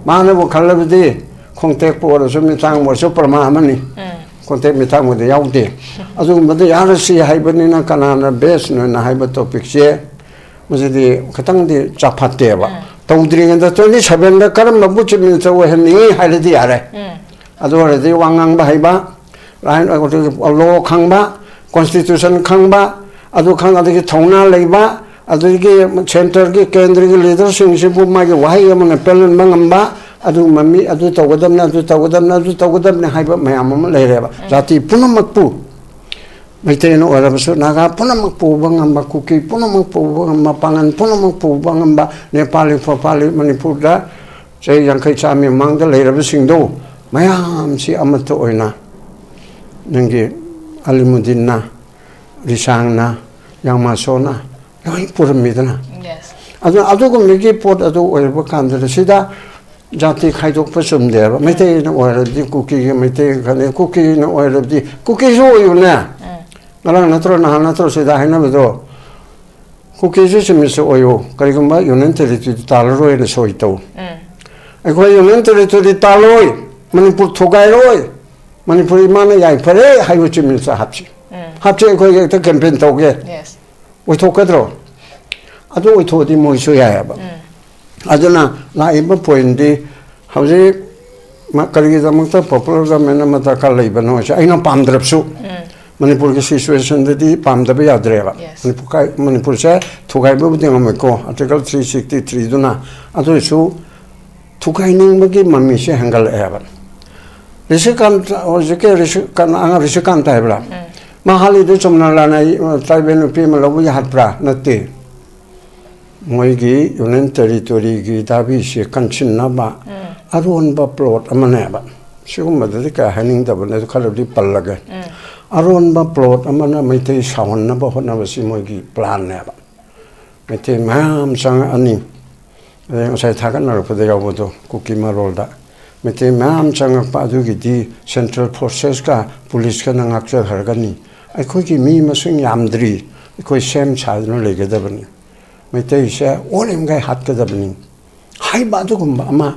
ꯃꯥꯅꯕꯨ ꯈꯜꯂꯕꯗꯤ ꯈꯣꯡꯇꯦꯛꯄꯨ ꯑꯣꯏꯔꯁꯨ, ꯃꯤꯊꯥꯡꯕꯨ ꯑꯣꯏꯔꯁꯨ ꯄ꯭ꯔꯃꯥ ꯑꯃꯅꯤ꯫ ꯎꯝ꯫ ꯈꯣꯡꯇꯦꯛ ꯃꯤꯊꯥꯡꯕꯨꯗꯤ ꯌꯥꯎꯗꯦ꯫ ꯑꯗꯨꯒꯨꯝꯕꯗ ꯌꯥꯔꯁꯤ ꯍꯥꯏꯕꯅꯤꯅ ꯀꯅꯥꯅ ꯕꯦꯁꯅꯣꯅ ꯍꯥꯏꯕ ꯇꯣꯄꯤꯛꯁꯦ, ꯃꯁꯤꯗꯤ ꯈꯤꯇꯪꯗꯤ ꯆꯥꯐꯠꯇꯦꯕ꯫ ꯎꯝ꯫ ꯇꯧꯗ꯭ꯔꯤꯉꯩꯗ ꯇ꯭ꯋꯦꯟꯇꯤ ꯁꯚꯦꯟꯗ ꯀꯔꯝꯕꯕꯨ ꯆꯤꯞ ꯃꯤꯅꯤꯁꯇꯔ ꯑꯣꯏꯍꯟꯅꯤꯡꯉꯤ ꯍꯥꯏꯔꯗꯤ ꯌꯥꯔꯦ꯫ ꯎꯝ꯫ ꯑꯗꯨ ꯑꯣꯏꯔꯗꯤ ꯋꯥ ꯉꯥꯡꯕ ꯍꯩꯕ, ꯂꯣ ꯈꯪꯕ, ꯀꯣꯟꯁꯇꯤꯇ꯭ꯌꯨꯁꯟ ꯈꯪꯕ, ꯑꯗꯨ ꯈꯪ, ꯑꯗꯒꯤ ꯊꯧꯅꯥ ꯂꯩꯕ, ꯑꯗꯒꯤ ꯁꯦꯟꯇꯔꯒꯤ, ꯀꯦꯟꯗ꯭ꯔꯒꯤ ꯂꯤꯗꯔꯁꯤꯡꯁꯤꯕꯨ ꯃꯥꯒꯤ ꯋꯥꯍꯩ ꯑꯃꯅ ꯄꯦꯜꯍꯟꯕ ꯉꯝꯕ, ꯑꯗꯨꯒꯨꯝꯕ ꯃꯤ, ꯑꯗꯨ ꯇꯧꯒꯗꯕꯅꯤ, ꯑꯗꯨ ꯇꯧꯒꯗꯕꯅꯤ, ꯑꯗꯨ ꯇꯧꯒꯗꯕꯅꯤ ꯍꯥꯏꯕ ꯃꯌꯥꯝ ꯑꯃ ꯂꯩꯔꯦꯕ꯫ ꯎꯝ꯫ ꯖꯥꯇꯤ ꯄꯨꯝꯅꯃꯛꯄꯨ, ꯃꯩꯇꯩꯅ ꯑꯣꯏꯔꯕꯁꯨ, ꯅꯥꯒꯥ ꯄꯨꯝꯅꯃꯛ ꯄꯨꯕ ꯉꯝꯕ, ꯀꯨꯀꯤ ꯄꯨꯝꯅꯃꯛ ꯄꯨꯕ ꯉꯝꯕ, ꯄꯥꯉꯟ ꯄꯨꯝꯅꯃꯛ ꯄꯨꯕ ꯉꯝꯕ, ꯅꯦꯄꯥꯂꯤ ꯐꯣꯄꯥꯂꯤ ꯃꯅꯤꯄꯨꯔꯗ ꯆꯍꯤ ꯌꯥꯡꯈꯩ ꯆꯥꯝꯃ ꯃꯃꯥꯡꯗ ꯂꯩꯔꯕꯁꯤꯡꯗꯣ ꯃꯌꯥꯝꯁꯤ ꯑꯃꯠꯇ ꯑꯣꯏꯅ ꯅꯪꯒꯤ ꯑꯂꯤꯃꯨꯗꯤꯟꯅ, ꯔꯤꯁꯥꯡꯅ, ꯌꯥꯡꯃꯥꯁꯣꯅ ꯂꯣꯏ ꯄꯨꯔꯝꯃꯤꯗꯅ꯫ Yes. ꯑꯗꯨꯅ ꯑꯗꯨꯒꯨꯝꯕꯒꯤ ꯄꯣꯠ ꯑꯗꯨ ꯑꯣꯏꯔꯕ ꯀꯥꯟꯗꯨꯗ ꯁꯤꯗ ꯖꯥꯇꯤ ꯈꯥꯏꯗꯣꯛꯄ ꯆꯨꯝꯗꯦꯕ꯫ ꯃꯩꯇꯩꯅ ꯑꯣꯏꯔꯗꯤ ꯀꯨꯀꯤꯒꯤ ꯃꯩꯇꯩ ꯈꯜꯂꯦ, ꯀꯨꯀꯤꯅ ꯑꯣꯏꯔꯕꯗꯤ ꯀꯨꯀꯤꯁꯨ ꯑꯣꯏꯌꯨꯅꯦ꯫ ꯎꯝ꯫ ꯉꯔꯥꯡ ꯅꯠꯇ꯭ꯔꯣ, ꯅꯍꯥꯟ ꯅꯠꯇ꯭ꯔꯣ ꯁꯤꯗ ꯍꯥꯏꯅꯕꯗꯣ? ꯀꯨꯀꯤꯁꯨ ꯆꯨꯝꯃꯤꯁꯨ ꯑꯣꯏꯌꯨ, ꯀꯔꯤꯒꯨꯝꯕ ꯌꯨꯅꯤꯌꯟ ꯇꯦꯔꯤꯇꯣꯔꯤ ꯇꯥꯜꯂꯔꯣꯏꯅ ꯁꯣꯏ ꯇꯧ꯫ ꯎꯝ꯫ ꯑꯩꯈꯣꯏ ꯌꯨꯅꯤꯌꯟ ꯇꯦꯔꯤꯇꯣꯔꯤ ꯇꯥꯜꯂꯣꯏ, ꯃꯅꯤꯄꯨꯔ ꯊꯨꯒꯥꯏꯔꯣꯏ, ꯃꯅꯤꯄꯨꯔ ꯏꯃꯥꯅ ꯌꯥꯏꯐꯔꯦ ꯍꯥꯏꯕ ꯆꯤꯞ ꯃꯤꯅꯤꯁꯇꯔ ꯍꯥꯞꯁꯤ꯫ ꯎꯝ꯫ ꯍꯥꯞꯁꯤ, ꯑꯩꯈꯣꯏ ꯍꯦꯛꯇ ꯀꯦꯝꯄꯦꯟ ꯇꯧꯒꯦ꯫ Yes. ꯑꯣꯏꯊꯣꯛꯀꯗ꯭ꯔꯣ? ꯑꯗꯨ ꯑꯣꯏꯊꯣꯛꯑꯗꯤ ꯃꯣꯏꯁꯨ ꯌꯥꯏꯑꯕ꯫ ꯎꯝ꯫ ꯑꯗꯨꯅ ꯂꯥꯛꯏꯕ ꯄꯣꯏꯟꯗꯤ ꯍꯧꯖꯤꯛ ꯃ-, ꯀꯔꯤꯒꯤꯗꯃꯛꯇ ꯄꯣꯄꯨꯂꯔ ꯒꯚꯔꯟꯃꯦꯟ ꯑꯃ ꯗꯔꯀꯥꯔ ꯂꯩꯕꯅꯣ ꯍꯥꯏꯁꯦ ꯑꯩꯅ ꯄꯥꯝꯗ꯭ꯔꯕꯁꯨ, ꯎꯝ꯫ ꯃꯅꯤꯄꯨꯔꯒꯤ ꯁꯤꯆꯨꯋꯦꯁꯟꯗꯗꯤ ꯄꯥꯝꯗꯕ ꯌꯥꯗ꯭ꯔꯦꯕ꯫ Yes. ꯃꯅꯤꯄꯨꯔ ꯀꯥꯏ-, ꯃꯅꯤꯄꯨꯔꯁꯦ ꯊꯨꯒꯥꯏꯕꯕꯨꯗꯤ ꯉꯝꯃꯣꯏꯀꯣ, ꯑꯥꯔꯇꯤꯀꯜ ꯊ꯭ꯔꯤ ꯁꯤꯛꯁꯇꯤ ꯊ꯭ꯔꯤꯗꯨꯅ꯫ ꯑꯗꯨ ꯑꯣꯏꯔꯁꯨ ꯊꯨꯒꯥꯏꯅꯤꯡꯕꯒꯤ ꯃꯃꯤꯁꯦ ꯍꯦꯟꯒꯠꯂꯛꯑꯦꯕ꯫ ꯔꯤꯁꯤꯀꯥꯟꯇ, ꯍꯧꯖꯤꯛꯀꯤ ꯔꯤꯁꯤ-, ꯀꯅꯥ, ꯑꯉꯥꯡ ꯔꯤꯁꯤꯀꯥꯟꯇ ꯍꯥꯏꯕ꯭ꯔꯥ? ꯃꯥ ꯍꯥꯠꯂꯤꯗꯨ ꯆꯨꯝꯅ ꯂꯥꯟꯅ ꯇ꯭ꯔꯥꯏꯕꯦꯜ ꯅꯨꯄꯤ ꯑꯃ ꯂꯧꯕ ꯌꯥꯍꯠꯄ꯭ꯔꯥ? ꯅꯠꯇꯦ꯫ ꯃꯣꯏꯒꯤ ꯌꯨꯅꯤꯌꯟ ꯇꯦꯔꯤꯇꯣꯔꯤꯒꯤ ꯗꯥꯕꯤꯁꯦ ꯀꯟꯁꯤꯟꯅꯕ ꯑꯔꯣꯟꯕ ꯄ꯭ꯂꯣꯠ ꯑꯃꯅꯦꯕ꯫ ꯁꯤꯒꯨꯝꯕꯗꯗꯤ ꯀꯌꯥ ꯍꯥꯏꯅꯤꯡꯗꯕꯅꯦ, ꯑꯗꯨ ꯈꯔꯗꯤ ꯄꯜꯂꯒꯦ꯫ ꯑꯔꯣꯟꯕ ꯄ꯭ꯂꯣꯠ ꯑꯃꯅ ꯃꯩꯇꯩ ꯁꯥꯎꯍꯟꯅꯕ ꯍꯣꯠꯅꯕꯁꯤ ꯃꯣꯏꯒꯤ ꯄ꯭ꯂꯥꯟꯅꯦꯕ꯫ ꯃꯩꯇꯩ ꯃꯌꯥꯝ ꯆꯪꯉꯛꯑꯅꯤ꯫ ꯑꯗꯩ ꯉꯁꯥꯏ ꯊꯥꯒꯠꯅꯔꯛꯄꯗ ꯌꯥꯎꯕꯗꯣ, ꯀꯨꯀꯤ ꯃꯔꯣꯜꯗ ꯃꯩꯇꯩ ꯃꯌꯥꯝ ꯆꯪꯉꯛꯄ ꯑꯗꯨꯒꯤꯗꯤ ꯁꯦꯟꯇ꯭ꯔꯦꯜ ꯐꯣꯔꯁꯦꯁꯀ ꯄꯨꯂꯤꯁꯀꯅ ꯉꯥꯛꯆꯈ꯭ꯔꯒꯅꯤ꯫ ꯑꯩꯈꯣꯏꯒꯤ ꯃꯤ ꯃꯁꯤꯡ ꯌꯥꯝꯗ꯭ꯔꯤ, ꯑꯩꯈꯣꯏ ꯁꯦꯝ ꯁꯥꯗꯨꯅ ꯂꯩꯒꯗꯕꯅꯤ꯫ ꯃꯩꯇꯩꯁꯦ ꯑꯣꯠꯂꯤꯃꯈꯩ ꯍꯥꯠꯀꯗꯕꯅꯤ ꯍꯥꯏꯕ ꯑꯗꯨꯒꯨꯝꯕ ꯑꯃ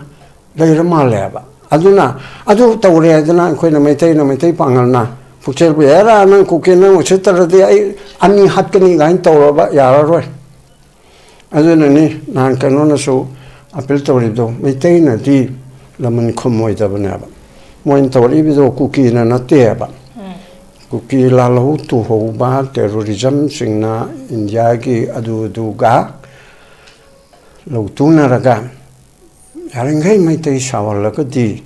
ꯂꯩꯔ ꯃꯥꯜꯂꯦꯕ꯫ ꯑꯗꯨꯅ ꯑꯗꯨ ꯇꯧꯔꯦ ꯍꯥꯏꯗꯅ ꯑꯩꯈꯣꯏꯅ ꯃꯩꯇꯩꯅ, ꯃꯩꯇꯩ ꯄꯥꯉꯜꯅ ꯄꯨꯛꯆꯦꯜꯕꯨ ꯍꯦꯔꯥ ꯅꯪ ꯀꯨꯀꯤ ꯅꯪ ꯎꯁꯤꯠꯇ꯭ꯔꯗꯤ ꯑꯩ ꯑꯅꯤ ꯍꯥꯠꯀꯅꯤ ꯀꯥꯏꯅ ꯇꯧꯔꯕ ꯌꯥꯔꯔꯣꯏ꯫ ꯑꯗꯨꯅꯅꯤ ꯅꯍꯥꯟ ꯀꯩꯅꯣꯅꯁꯨ ꯑꯄꯤꯜ ꯇꯧꯔꯤꯗꯣ, ꯃꯩꯇꯩꯅꯗꯤ ꯂꯃꯟ ꯈꯨꯝꯃꯣꯏꯗꯕꯅꯦꯕ꯫ ꯃꯣꯏꯅ ꯇꯧꯔꯛꯏꯕꯗꯣ ꯀꯨꯀꯤꯅ ꯅꯠꯇꯦꯕ꯫ ꯀꯨꯀꯤ ꯂꯥꯜꯍꯧ ꯇꯨꯍꯧꯕ, ꯇꯦꯔꯣꯔꯤꯖꯝꯁꯤꯡꯅ ꯏꯟꯗꯤꯌꯥꯒꯤ ꯑꯗꯨ ꯑꯗꯨꯒ ꯂꯧꯇꯨꯅꯔꯒ ꯌꯥꯔꯤꯈꯩ ꯃꯩꯇꯩ ꯁꯥꯎꯍꯜꯂꯒꯗꯤ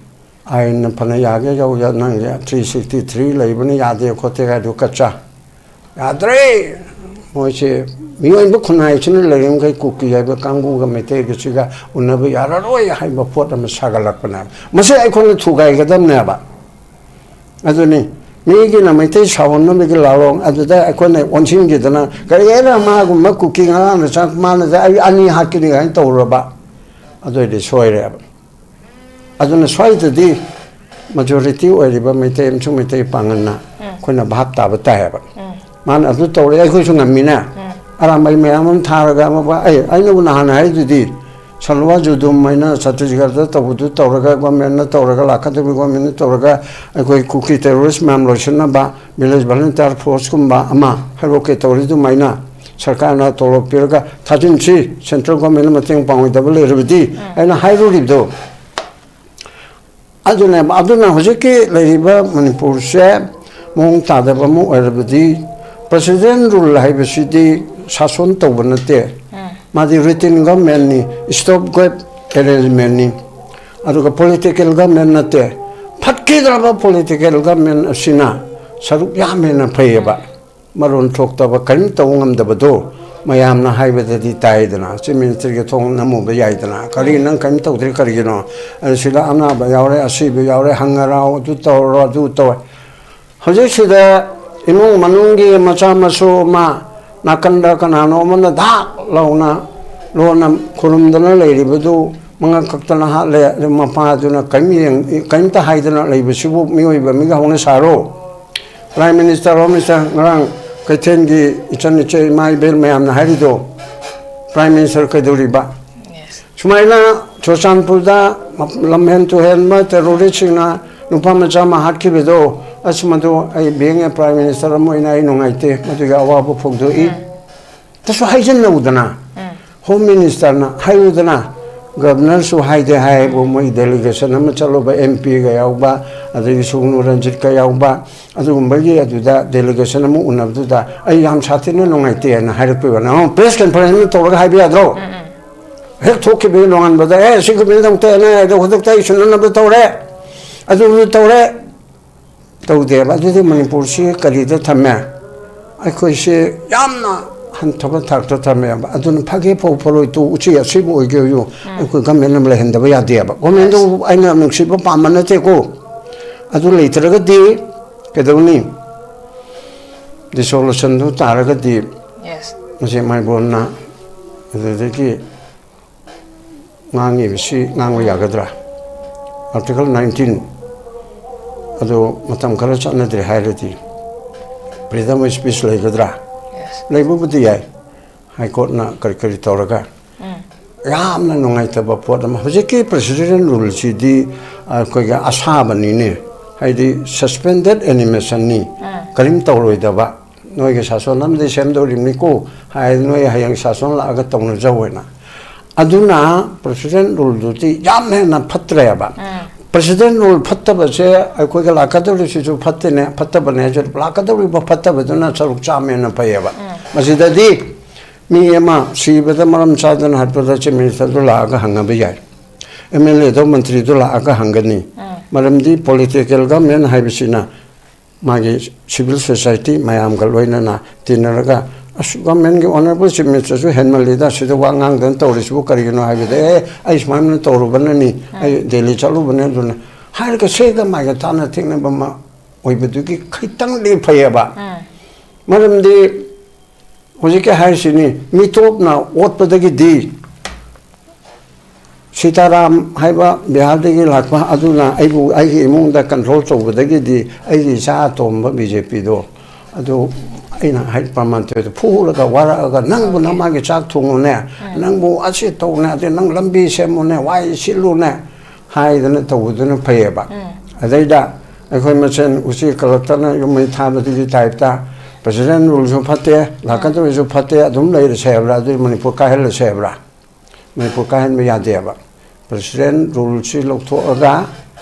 ꯑꯥꯏꯟꯅ ꯐꯅ ꯌꯥꯒꯦ ꯌꯧ ꯌꯥ-, ꯅꯪꯒꯤ ꯊ꯭ꯔꯤ ꯁꯤꯛꯁꯇꯤ ꯊ꯭ꯔꯤ ꯂꯩꯕꯅ ꯌꯥꯗꯦ ꯈꯣꯠꯇꯦ ꯍꯥꯏꯗꯨ ꯀꯠꯆ ꯌꯥꯗ꯭ꯔꯦ꯫ ꯃꯣꯏꯁꯦ ꯃꯤꯑꯣꯏꯕ ꯈꯨꯟꯅꯥꯏꯁꯤꯅ ꯂꯩꯔꯤꯈꯩ ꯀꯨꯀꯤ ꯍꯥꯏꯕ ꯀꯥꯡꯕꯨꯒ ꯃꯩꯇꯩꯒꯁꯤꯒ ꯎꯟꯅꯕ ꯌꯥꯔꯔꯣꯏ ꯍꯥꯏꯕ ꯄꯣꯠ ꯑꯃ ꯁꯥꯒꯠꯂꯛꯄꯅꯦꯕ꯫ ꯃꯁꯤ ꯑꯩꯈꯣꯏꯅ ꯊꯨꯒꯥꯏꯒꯗꯕꯅꯦꯕ꯫ ꯑꯗꯨꯅꯤ ꯃꯤꯒꯤꯅ ꯃꯩꯇꯩ ꯁꯥꯎꯍꯟꯅꯕꯒꯤ ꯂꯥꯂꯣꯡ ꯑꯗꯨꯗ ꯑꯩꯈꯣꯏꯅ ꯑꯣꯟꯁꯤꯟꯈꯤꯗꯅ ꯀꯔꯤ ꯍꯥꯏꯅ ꯃꯥꯒꯨꯝꯕ ꯀꯨꯀꯤ ꯉꯔꯥꯡꯅ ꯆꯪ ꯃꯥꯅ ꯑꯩ ꯑꯅꯤ ꯍꯥꯠꯀꯅꯤ ꯀꯥꯏꯅ ꯇꯧꯔꯕ, ꯑꯗꯨ ꯑꯣꯏꯔꯗꯤ ꯁꯣꯏꯔꯦꯕ꯫ ꯑꯗꯨꯅ ꯁ꯭ꯋꯥꯏꯗꯗꯤ ꯃꯦꯖꯣꯔꯤꯇꯤ ꯑꯣꯏꯔꯤꯕ ꯃꯩꯇꯩ ꯑꯃꯁꯨꯡ ꯃꯩꯇꯩ ꯄꯥꯉꯜꯅ ꯑꯩꯈꯣꯏꯅ ꯚꯥꯞ ꯇꯥꯕ ꯇꯥꯏꯌꯦꯕ꯫ ꯃꯥꯅ ꯑꯗꯨ ꯇꯧꯔꯦ, ꯑꯩꯈꯣꯏꯁꯨ ꯉꯝꯃꯤꯅ꯫ ꯑꯔꯥꯝꯕꯥꯏ ꯃꯌꯥꯝ ꯑꯃ ꯊꯥꯔꯒ ꯑꯃ, ꯑꯩ, ꯑꯩꯅꯕꯨ ꯅꯍꯥꯟ ꯍꯥꯏꯔꯤꯗꯨꯗꯤ, ꯁꯜꯋꯥ ꯖꯨꯗꯨꯝ ꯍꯥꯏꯅ ꯆꯇꯤꯁꯒꯔꯗ ꯇꯧꯕꯗꯨ ꯇꯧꯔꯒ, ꯒꯣꯔꯃꯦꯟꯅ ꯇꯧꯔꯒ, ꯂꯥꯛꯀꯗꯧꯔꯤꯕ ꯒꯣꯔꯃꯦꯟꯅ ꯇꯧꯔꯒ, ꯑꯩꯈꯣꯏ ꯀꯨꯀꯤ ꯇꯦꯔꯣꯔꯤꯁ ꯃꯌꯥꯝ ꯂꯣꯏꯁꯤꯟꯅꯕ ꯚꯤꯂꯦꯖ ꯚꯣꯂꯨꯟꯇꯤꯌꯔ ꯐꯣꯔꯁꯀꯨꯝꯕ ꯑꯃ ꯍꯥꯏꯔꯣꯛꯀꯦ ꯇꯧꯔꯤꯗꯨꯃꯥꯏꯅ ꯁꯔꯀꯥꯔꯅ ꯇꯣꯂꯣꯞ ꯄꯤꯔꯒ ꯊꯥꯖꯤꯟꯁꯤ, ꯁꯦꯟꯇ꯭ꯔꯦꯜ ꯒꯣꯔꯃꯦꯟꯅ ꯃꯇꯦꯡ ꯄꯥꯡꯉꯣꯏꯗꯕ ꯂꯩꯔꯕꯗꯤ ꯑꯩꯅ ꯍꯥꯏꯔꯨꯔꯤꯕꯗꯣ꯫ ꯑꯗꯨꯅꯦꯕ, ꯑꯗꯨꯅ ꯍꯧꯖꯤꯛꯀꯤ ꯂꯩꯔꯤꯕ ꯃꯅꯤꯄꯨꯔꯁꯦ ꯃꯑꯣꯡ ꯇꯥꯗꯕ ꯑꯃ ꯑꯣꯏꯔꯕꯗꯤ, ꯄ꯭ꯔꯁꯤꯗꯦꯟ ꯔꯨꯜ ꯍꯥꯏꯕꯁꯤꯗꯤ ꯁꯥꯁꯣꯟ ꯇꯧꯕ ꯅꯠꯇꯦ, ꯃꯥꯗꯤ ꯔꯨꯇꯤꯟ ꯒꯚꯔꯟꯃꯦꯟꯅꯤ, ꯁ꯭ꯇꯣꯞ ꯒꯣꯞ ꯑꯦꯔꯦꯟꯖꯃꯦꯟꯅꯤ꯫ ꯑꯗꯨꯒ ꯄꯣꯂꯤꯇꯤꯀꯦꯜ ꯒꯚꯔꯟꯃꯦꯟ ꯅꯠꯇꯦ꯫ ꯐꯠꯈꯤꯗ꯭ꯔꯕ ꯄꯣꯂꯤꯇꯤꯀꯦꯜ ꯒꯚꯔꯟꯃꯦꯟ ꯑꯁꯤꯅ ꯁꯔꯨꯛ ꯌꯥꯝ ꯍꯦꯟꯅ ꯐꯩꯌꯦꯕ꯫ ꯃꯔꯣꯟ ꯊꯣꯛꯇꯕ, ꯀꯔꯤꯝ ꯇꯧꯕ ꯉꯝꯗꯕꯗꯣ ꯃꯌꯥꯝꯅ ꯍꯥꯏꯕꯗꯗꯤ ꯇꯥꯏꯗꯅ, ꯆꯤꯐ ꯃꯤꯅꯤꯁꯇꯔꯒꯤ ꯊꯣꯡ ꯅꯝꯃꯨꯕ ꯌꯥꯏꯗꯅ, "ꯀꯔꯤ, ꯅꯪ ꯀꯔꯤꯝ ꯇꯧꯗ꯭ꯔꯤ ꯀꯔꯤꯒꯤꯅꯣ? ꯑꯗꯨ ꯁꯤꯗ ꯑꯅꯥꯕ ꯌꯥꯎꯔꯦ, ꯑꯁꯤꯕ ꯌꯥꯎꯔꯦ, ꯍꯪꯉꯔꯥꯎ, ꯑꯗꯨ ꯇꯧꯔꯣ, ꯑꯗꯨ ꯇꯧꯔꯦ"꯫ ꯍꯧꯖꯤꯛꯁꯤꯗ ꯏꯃꯨꯡ ꯃꯅꯨꯡꯒꯤ ꯃꯆꯥ ꯃꯁꯨ ꯑꯃ ꯅꯥꯀꯟꯗ ꯀꯅꯥꯅꯣ ꯑꯃꯅ ꯙꯥꯛ ꯂꯥꯎꯅ ꯂꯣꯟꯅ ꯈꯨꯔꯨꯝꯗꯅ ꯂꯩꯔꯤꯕꯗꯨ ꯃꯉꯛ ꯀꯛꯇꯅ ꯍꯥꯠꯂꯦ꯫ ꯑꯗꯨ ꯃꯄꯥꯗꯨꯅ ꯀꯔꯤꯝ ꯌꯦꯡ-, ꯀꯔꯤꯝꯇ ꯍꯥꯏꯗꯅ ꯂꯩꯕꯁꯤꯕꯨ ꯃꯤꯑꯣꯏꯕ ꯑꯃꯒꯤ ꯍꯧꯅ ꯁꯥꯔꯣ? ꯄ꯭ꯔꯥꯏꯝ ꯃꯤꯅꯤꯁꯇꯔ, ꯍꯣꯝ ꯃꯤꯅꯤꯁꯇꯔ, ꯉꯔꯥꯡ ꯀꯩꯊꯦꯜꯒꯤ ꯏꯆꯟ ꯏꯆꯦ ꯏꯃꯥ ꯏꯕꯦꯜ ꯃꯌꯥꯝꯅ ꯍꯥꯏꯔꯤꯗꯣ, ꯄ꯭ꯔꯥꯏꯝ ꯃꯤꯅꯤꯁꯇꯔ ꯀꯩꯗꯧꯔꯤꯕ? ꯁꯨꯃꯥꯏꯅ ꯆꯨꯔꯆꯥꯟꯄꯨꯔꯗ ꯂꯝꯍꯦꯟ ꯇꯨꯍꯦꯟꯕ ꯇꯦꯔꯣꯔꯤꯁꯁꯤꯡꯅ ꯅꯨꯄꯥ ꯃꯆꯥ ꯑꯃ ꯍꯥꯠꯈꯤꯕꯗꯣ, ꯑꯁ, ꯃꯗꯨ ꯑꯩ being a prime minister ꯑꯃ ꯑꯣꯏꯅ ꯑꯩ ꯅꯨꯡꯉꯥꯏꯇꯦ, ꯃꯗꯨꯒꯤ ꯑꯋꯥꯕ ꯐꯣꯡꯗꯣꯛꯏ꯫ ꯇꯁꯨ ꯍꯥꯏꯖꯤꯟꯅꯧꯗꯅ, ꯍꯣꯝ ꯃꯤꯅꯤꯁꯇꯔꯅ ꯍꯥꯏꯌꯨꯗꯅ, ꯒꯚꯔꯅꯔꯁꯨ ꯍꯥꯏꯗꯦ ꯍꯥꯏꯕꯨ, ꯃꯣꯏ ꯗꯦꯂꯤꯒꯦꯁꯟ ꯑꯃ ꯆꯠꯂꯨꯕ, ꯑꯦꯝ ꯄꯤꯒ ꯌꯥꯎꯕ, ꯑꯗꯒꯤ ꯁꯨꯒꯅꯨ ꯔꯟꯖꯤꯠꯀ ꯌꯥꯎꯕ, ꯑꯗꯨꯒꯨꯝꯕꯒꯤ ꯑꯗꯨꯗ ꯗꯦꯂꯤꯒꯦꯁꯟ ꯑꯃ ꯎꯅꯕꯗꯨꯗ ꯑꯩ ꯌꯥꯝ ꯁꯥꯊꯤꯅ ꯅꯨꯡꯉꯥꯏꯇꯦꯅ ꯍꯥꯏꯔꯛꯄꯤꯕ꯫ ꯅꯪ ꯄ꯭ꯔꯦꯁ ꯀꯟꯐꯔꯦꯟꯁ ꯑꯃ ꯇꯧꯔꯒ ꯍꯥꯏꯕ ꯌꯥꯗ꯭ꯔꯣ? ꯍꯦꯛ ꯊꯣꯛꯈꯤꯕꯒꯤ ꯅꯣꯡꯉꯥꯟꯕꯗ, "ꯑꯦ, ꯁꯤ ꯒꯣꯕꯤꯟꯗ ꯑꯃꯨꯛꯇ ꯍꯦꯟꯅ ꯍꯨꯗꯛꯇ ꯑꯩ ꯁꯤꯟꯅꯅꯕ ꯇꯧꯔꯦ, ꯑꯗꯨ ꯇꯧꯔꯦ", ꯇꯧꯗꯦꯕ꯫ ꯑꯗꯨꯗꯤ ꯃꯅꯤꯄꯨꯔꯁꯤ ꯀꯔꯤꯗ ꯊꯝꯃꯦ? ꯑꯩꯈꯣꯏꯁꯦ ꯌꯥꯝꯅ ꯍꯟꯊꯕ ꯊꯥꯛꯇ ꯊꯝꯃꯦꯕ꯫ ꯑꯗꯨꯅ ꯐꯒꯦ ꯐꯧ ꯐꯔꯣꯏ ꯇꯣꯛꯎ, ꯎꯆꯤ ꯑꯁꯤꯕꯨ ꯑꯣꯏꯒꯦ ꯑꯣꯏꯌꯨ, ꯑꯩꯈꯣꯏ ꯒꯃꯦꯟ ꯑꯃ ꯂꯩꯍꯟꯗꯕ ꯌꯥꯗꯦꯕ꯫ ꯒꯣꯔꯃꯦꯟꯗꯨ ꯑꯩꯅ ꯅꯨꯡꯁꯤꯕ ꯄꯥꯝꯕ ꯅꯠꯇꯦꯀꯣ꯫ ꯑꯗꯨ ꯂꯩꯇ꯭ꯔꯒꯗꯤ ꯀꯩꯗꯧꯅꯤ? ꯗꯤꯁꯣꯂꯨꯁꯟꯗꯨ ꯇꯥꯔꯒꯗꯤ ꯃꯁꯤ ꯃꯥꯏꯕꯣꯟꯅ ꯑꯗꯨꯗꯒꯤ ꯉꯥꯡꯉꯤꯕꯁꯤ ꯉꯥꯡꯕ ꯌꯥꯒꯗ꯭ꯔꯥ? ꯑꯥꯔꯇꯤꯀꯜ ꯅꯥꯏꯟꯇꯤꯟ ꯑꯗꯨ ꯃꯇꯝ ꯈꯔ ꯆꯠꯅꯗ꯭ꯔꯦ ꯍꯥꯏꯔꯗꯤ ꯐ꯭ꯔꯤꯗꯝ ꯑꯣꯐ ꯁ꯭ꯄꯤꯆ ꯂꯩꯒꯗ꯭ꯔꯥ? ꯂꯩꯕꯕꯨꯗꯤ ꯌꯥꯏ, ꯍꯥꯏ ꯀꯣꯔꯠꯅ ꯀꯔꯤ ꯀꯔꯤ ꯇꯧꯔꯒ꯫ ꯌꯥꯝꯅ ꯅꯨꯡꯉꯥꯏꯇꯕ ꯄꯣꯠ ꯑꯃ꯫ ꯍꯧꯖꯤꯛꯀꯤ ꯄ꯭ꯔꯦꯁꯤꯗꯦꯟ ꯔꯨꯜꯁꯤꯗꯤ ꯑꯩꯈꯣꯏꯒꯤ ꯑꯁꯥꯕꯅꯤꯅꯦ, ꯍꯥꯏꯗꯤ ꯁꯁꯄꯦꯟꯗꯦꯠ ꯑꯦꯅꯤꯃꯦꯁꯟꯅꯤ, ꯀꯔꯤꯝ ꯇꯧꯔꯣꯏꯗꯕ꯫ ꯅꯣꯏꯒꯤ ꯁꯥꯁꯣꯟ ꯑꯃꯗꯤ ꯁꯦꯝꯗꯧꯔꯤꯕꯅꯤꯀꯣ ꯍꯥꯏ, ꯅꯣꯏ ꯍꯌꯦꯡ ꯁꯥꯁꯣꯟ ꯂꯥꯛꯑꯒ ꯇꯧꯅꯖꯧ ꯍꯥꯏꯅ꯫ ꯑꯗꯨꯅ ꯄ꯭ꯔꯦꯁꯤꯗꯦꯟ ꯔꯨꯜꯗꯨꯗꯤ ꯌꯥꯝ ꯍꯦꯟꯅ ꯐꯠꯇ꯭ꯔꯦꯕ꯫ ꯄ꯭ꯔꯁꯤꯗꯦꯟ ꯔꯨꯜ ꯐꯠꯇꯕꯁꯦ ꯑꯩꯈꯣꯏꯒ ꯂꯥꯛꯀꯗꯧꯔꯤꯁꯤꯁꯨ ꯐꯠꯇꯦꯅꯦ, ꯐꯠꯇꯕꯅꯦ ꯍꯥꯏꯁꯦ, ꯂꯥꯛꯀꯗꯧꯔꯤꯕ ꯐꯠꯇꯕꯗꯨꯅ ꯁꯔꯨꯛ ꯆꯥꯝꯃ ꯍꯦꯟꯅ ꯐꯩꯌꯦꯕ꯫ ꯃꯁꯤꯗꯗꯤ ꯃꯤ ꯑꯃ ꯁꯤꯕꯗ ꯃꯔꯝ ꯆꯥꯗꯅ ꯍꯥꯠꯄꯗ ꯆꯤꯐ ꯃꯤꯅꯤꯁꯇꯔꯗꯨ ꯂꯥꯛꯑꯒ ꯍꯪꯉꯕ ꯌꯥꯏ, ꯑꯦꯝ ꯑꯦꯜ ꯑꯦꯗꯣ ꯃꯟꯇ꯭ꯔꯤꯗꯣ ꯂꯥꯛꯑꯒ ꯍꯪꯒꯅꯤ꯫ ꯃꯔꯝꯗꯤ ꯄꯣꯂꯤꯇꯤꯀꯦꯜ ꯒꯃꯦꯟ ꯍꯥꯏꯕꯁꯤꯅ ꯃꯥꯒꯤ ꯁꯤꯚꯤꯜ ꯁꯣꯁꯥꯏꯇꯤ ꯃꯌꯥꯝꯒ ꯂꯣꯏꯅꯅ ꯇꯤꯟꯅꯔꯒ, "ꯑꯁ, ꯒꯃꯦꯟꯒꯤ ꯑꯣꯅꯔꯦꯕꯜ ꯆꯤꯐ ꯃꯤꯅꯤꯁꯇꯔꯁꯨ ꯍꯦꯟꯃꯜꯂꯤꯗ, ꯁꯤꯗ ꯋꯥ ꯉꯥꯡꯗꯅ ꯇꯧꯔꯤꯁꯤꯕꯨ ꯀꯔꯤꯒꯤꯅꯣ?" ꯍꯥꯏꯕꯗ, "ꯑꯦ, ꯑꯩ ꯁꯨꯃꯥꯏꯅ ꯇꯧꯔꯨꯕꯅꯅꯤ, ꯑꯩ ꯗꯦꯜꯂꯤ ꯆꯠꯂꯨꯕꯅꯦ, ꯑꯗꯨꯅ" ꯍꯥꯏꯔꯒ ꯁꯦꯒ ꯃꯥꯏꯒ ꯇꯥꯅ ꯊꯦꯡꯅꯕ ꯑꯃ ꯑꯣꯏꯕꯗꯨꯒꯤ ꯈꯤꯇꯪꯗꯤ ꯐꯩꯌꯦꯕ꯫ ꯃꯔꯝꯗꯤ ꯍꯧꯖꯤꯛꯀꯤ ꯍꯥꯏꯔꯤꯁꯤꯅꯤ, ꯃꯤꯇꯣꯞꯅ ꯑꯣꯠꯄꯗꯒꯤꯗꯤ ꯁꯤꯇꯥꯔꯥꯝ ꯍꯥꯏꯕ ꯕꯤꯍꯥꯔꯗꯒꯤ ꯂꯥꯛꯄ ꯑꯗꯨꯅ ꯑꯩꯕꯨ, ꯑꯩꯒꯤ ꯏꯃꯨꯡꯗ ꯀꯟꯇ꯭ꯔꯣꯜ ꯇꯧꯕꯗꯒꯤꯗꯤ ꯑꯩꯒꯤ ꯏꯆꯥ ꯑꯇꯣꯝꯕ ꯕꯤ ꯖꯦ ꯄꯤꯗꯣ ꯑꯗꯨ ꯑꯩꯅ ꯍꯥꯏ ꯄ꯭ꯔꯃꯥꯟ ꯇꯧꯋꯦ, ꯐꯨꯔꯒ ꯋꯥꯔꯛꯑꯒ, "ꯅꯪꯕꯨ ꯅꯃꯥꯒꯤ ꯆꯥꯛ ꯊꯣꯡꯉꯨꯅꯦ, ꯅꯪꯕꯨ ꯑꯁꯤ ꯇꯧꯅꯦ, ꯑꯗꯩ ꯅꯪ ꯂꯝꯕꯤ ꯁꯦꯝꯃꯨꯅꯦ, ꯋꯥꯏ ꯁꯤꯠꯂꯨꯅꯦ" ꯍꯥꯏꯗꯅ ꯇꯧꯕꯗꯨꯅ ꯐꯩꯌꯦꯕ꯫ ꯑꯗꯩꯗ ꯑꯩꯈꯣꯏ ꯃꯁꯦꯟ ꯎꯆꯤ ꯀꯂꯛꯇꯅ ꯌꯨꯝ ꯃꯩ ꯊꯥꯕꯗꯨꯒꯤ ꯇꯥꯏꯞꯇ ꯄ꯭ꯔꯁꯤꯗꯦꯟ ꯔꯨꯜꯁꯨ ꯐꯠꯇꯦ, ꯂꯥꯛꯀꯗꯧꯔꯤꯁꯨ ꯐꯠꯇꯦ, ꯑꯗꯨꯝ ꯂꯩꯔꯁꯦ ꯍꯥꯏꯕ꯭ꯔꯥ? ꯑꯗꯨꯗꯤ ꯃꯅꯤꯄꯨꯔ ꯀꯥꯏꯍꯜꯂꯁꯦ ꯍꯥꯏꯕ꯭ꯔꯥ? ꯃꯅꯤꯄꯨꯔ ꯀꯥꯏꯍꯟꯕ ꯌꯥꯗꯦꯕ꯫ ꯄ꯭ꯔꯁꯤꯗꯦꯟ ꯔꯨꯜꯁꯤ ꯂꯧꯊꯣꯛꯑꯒ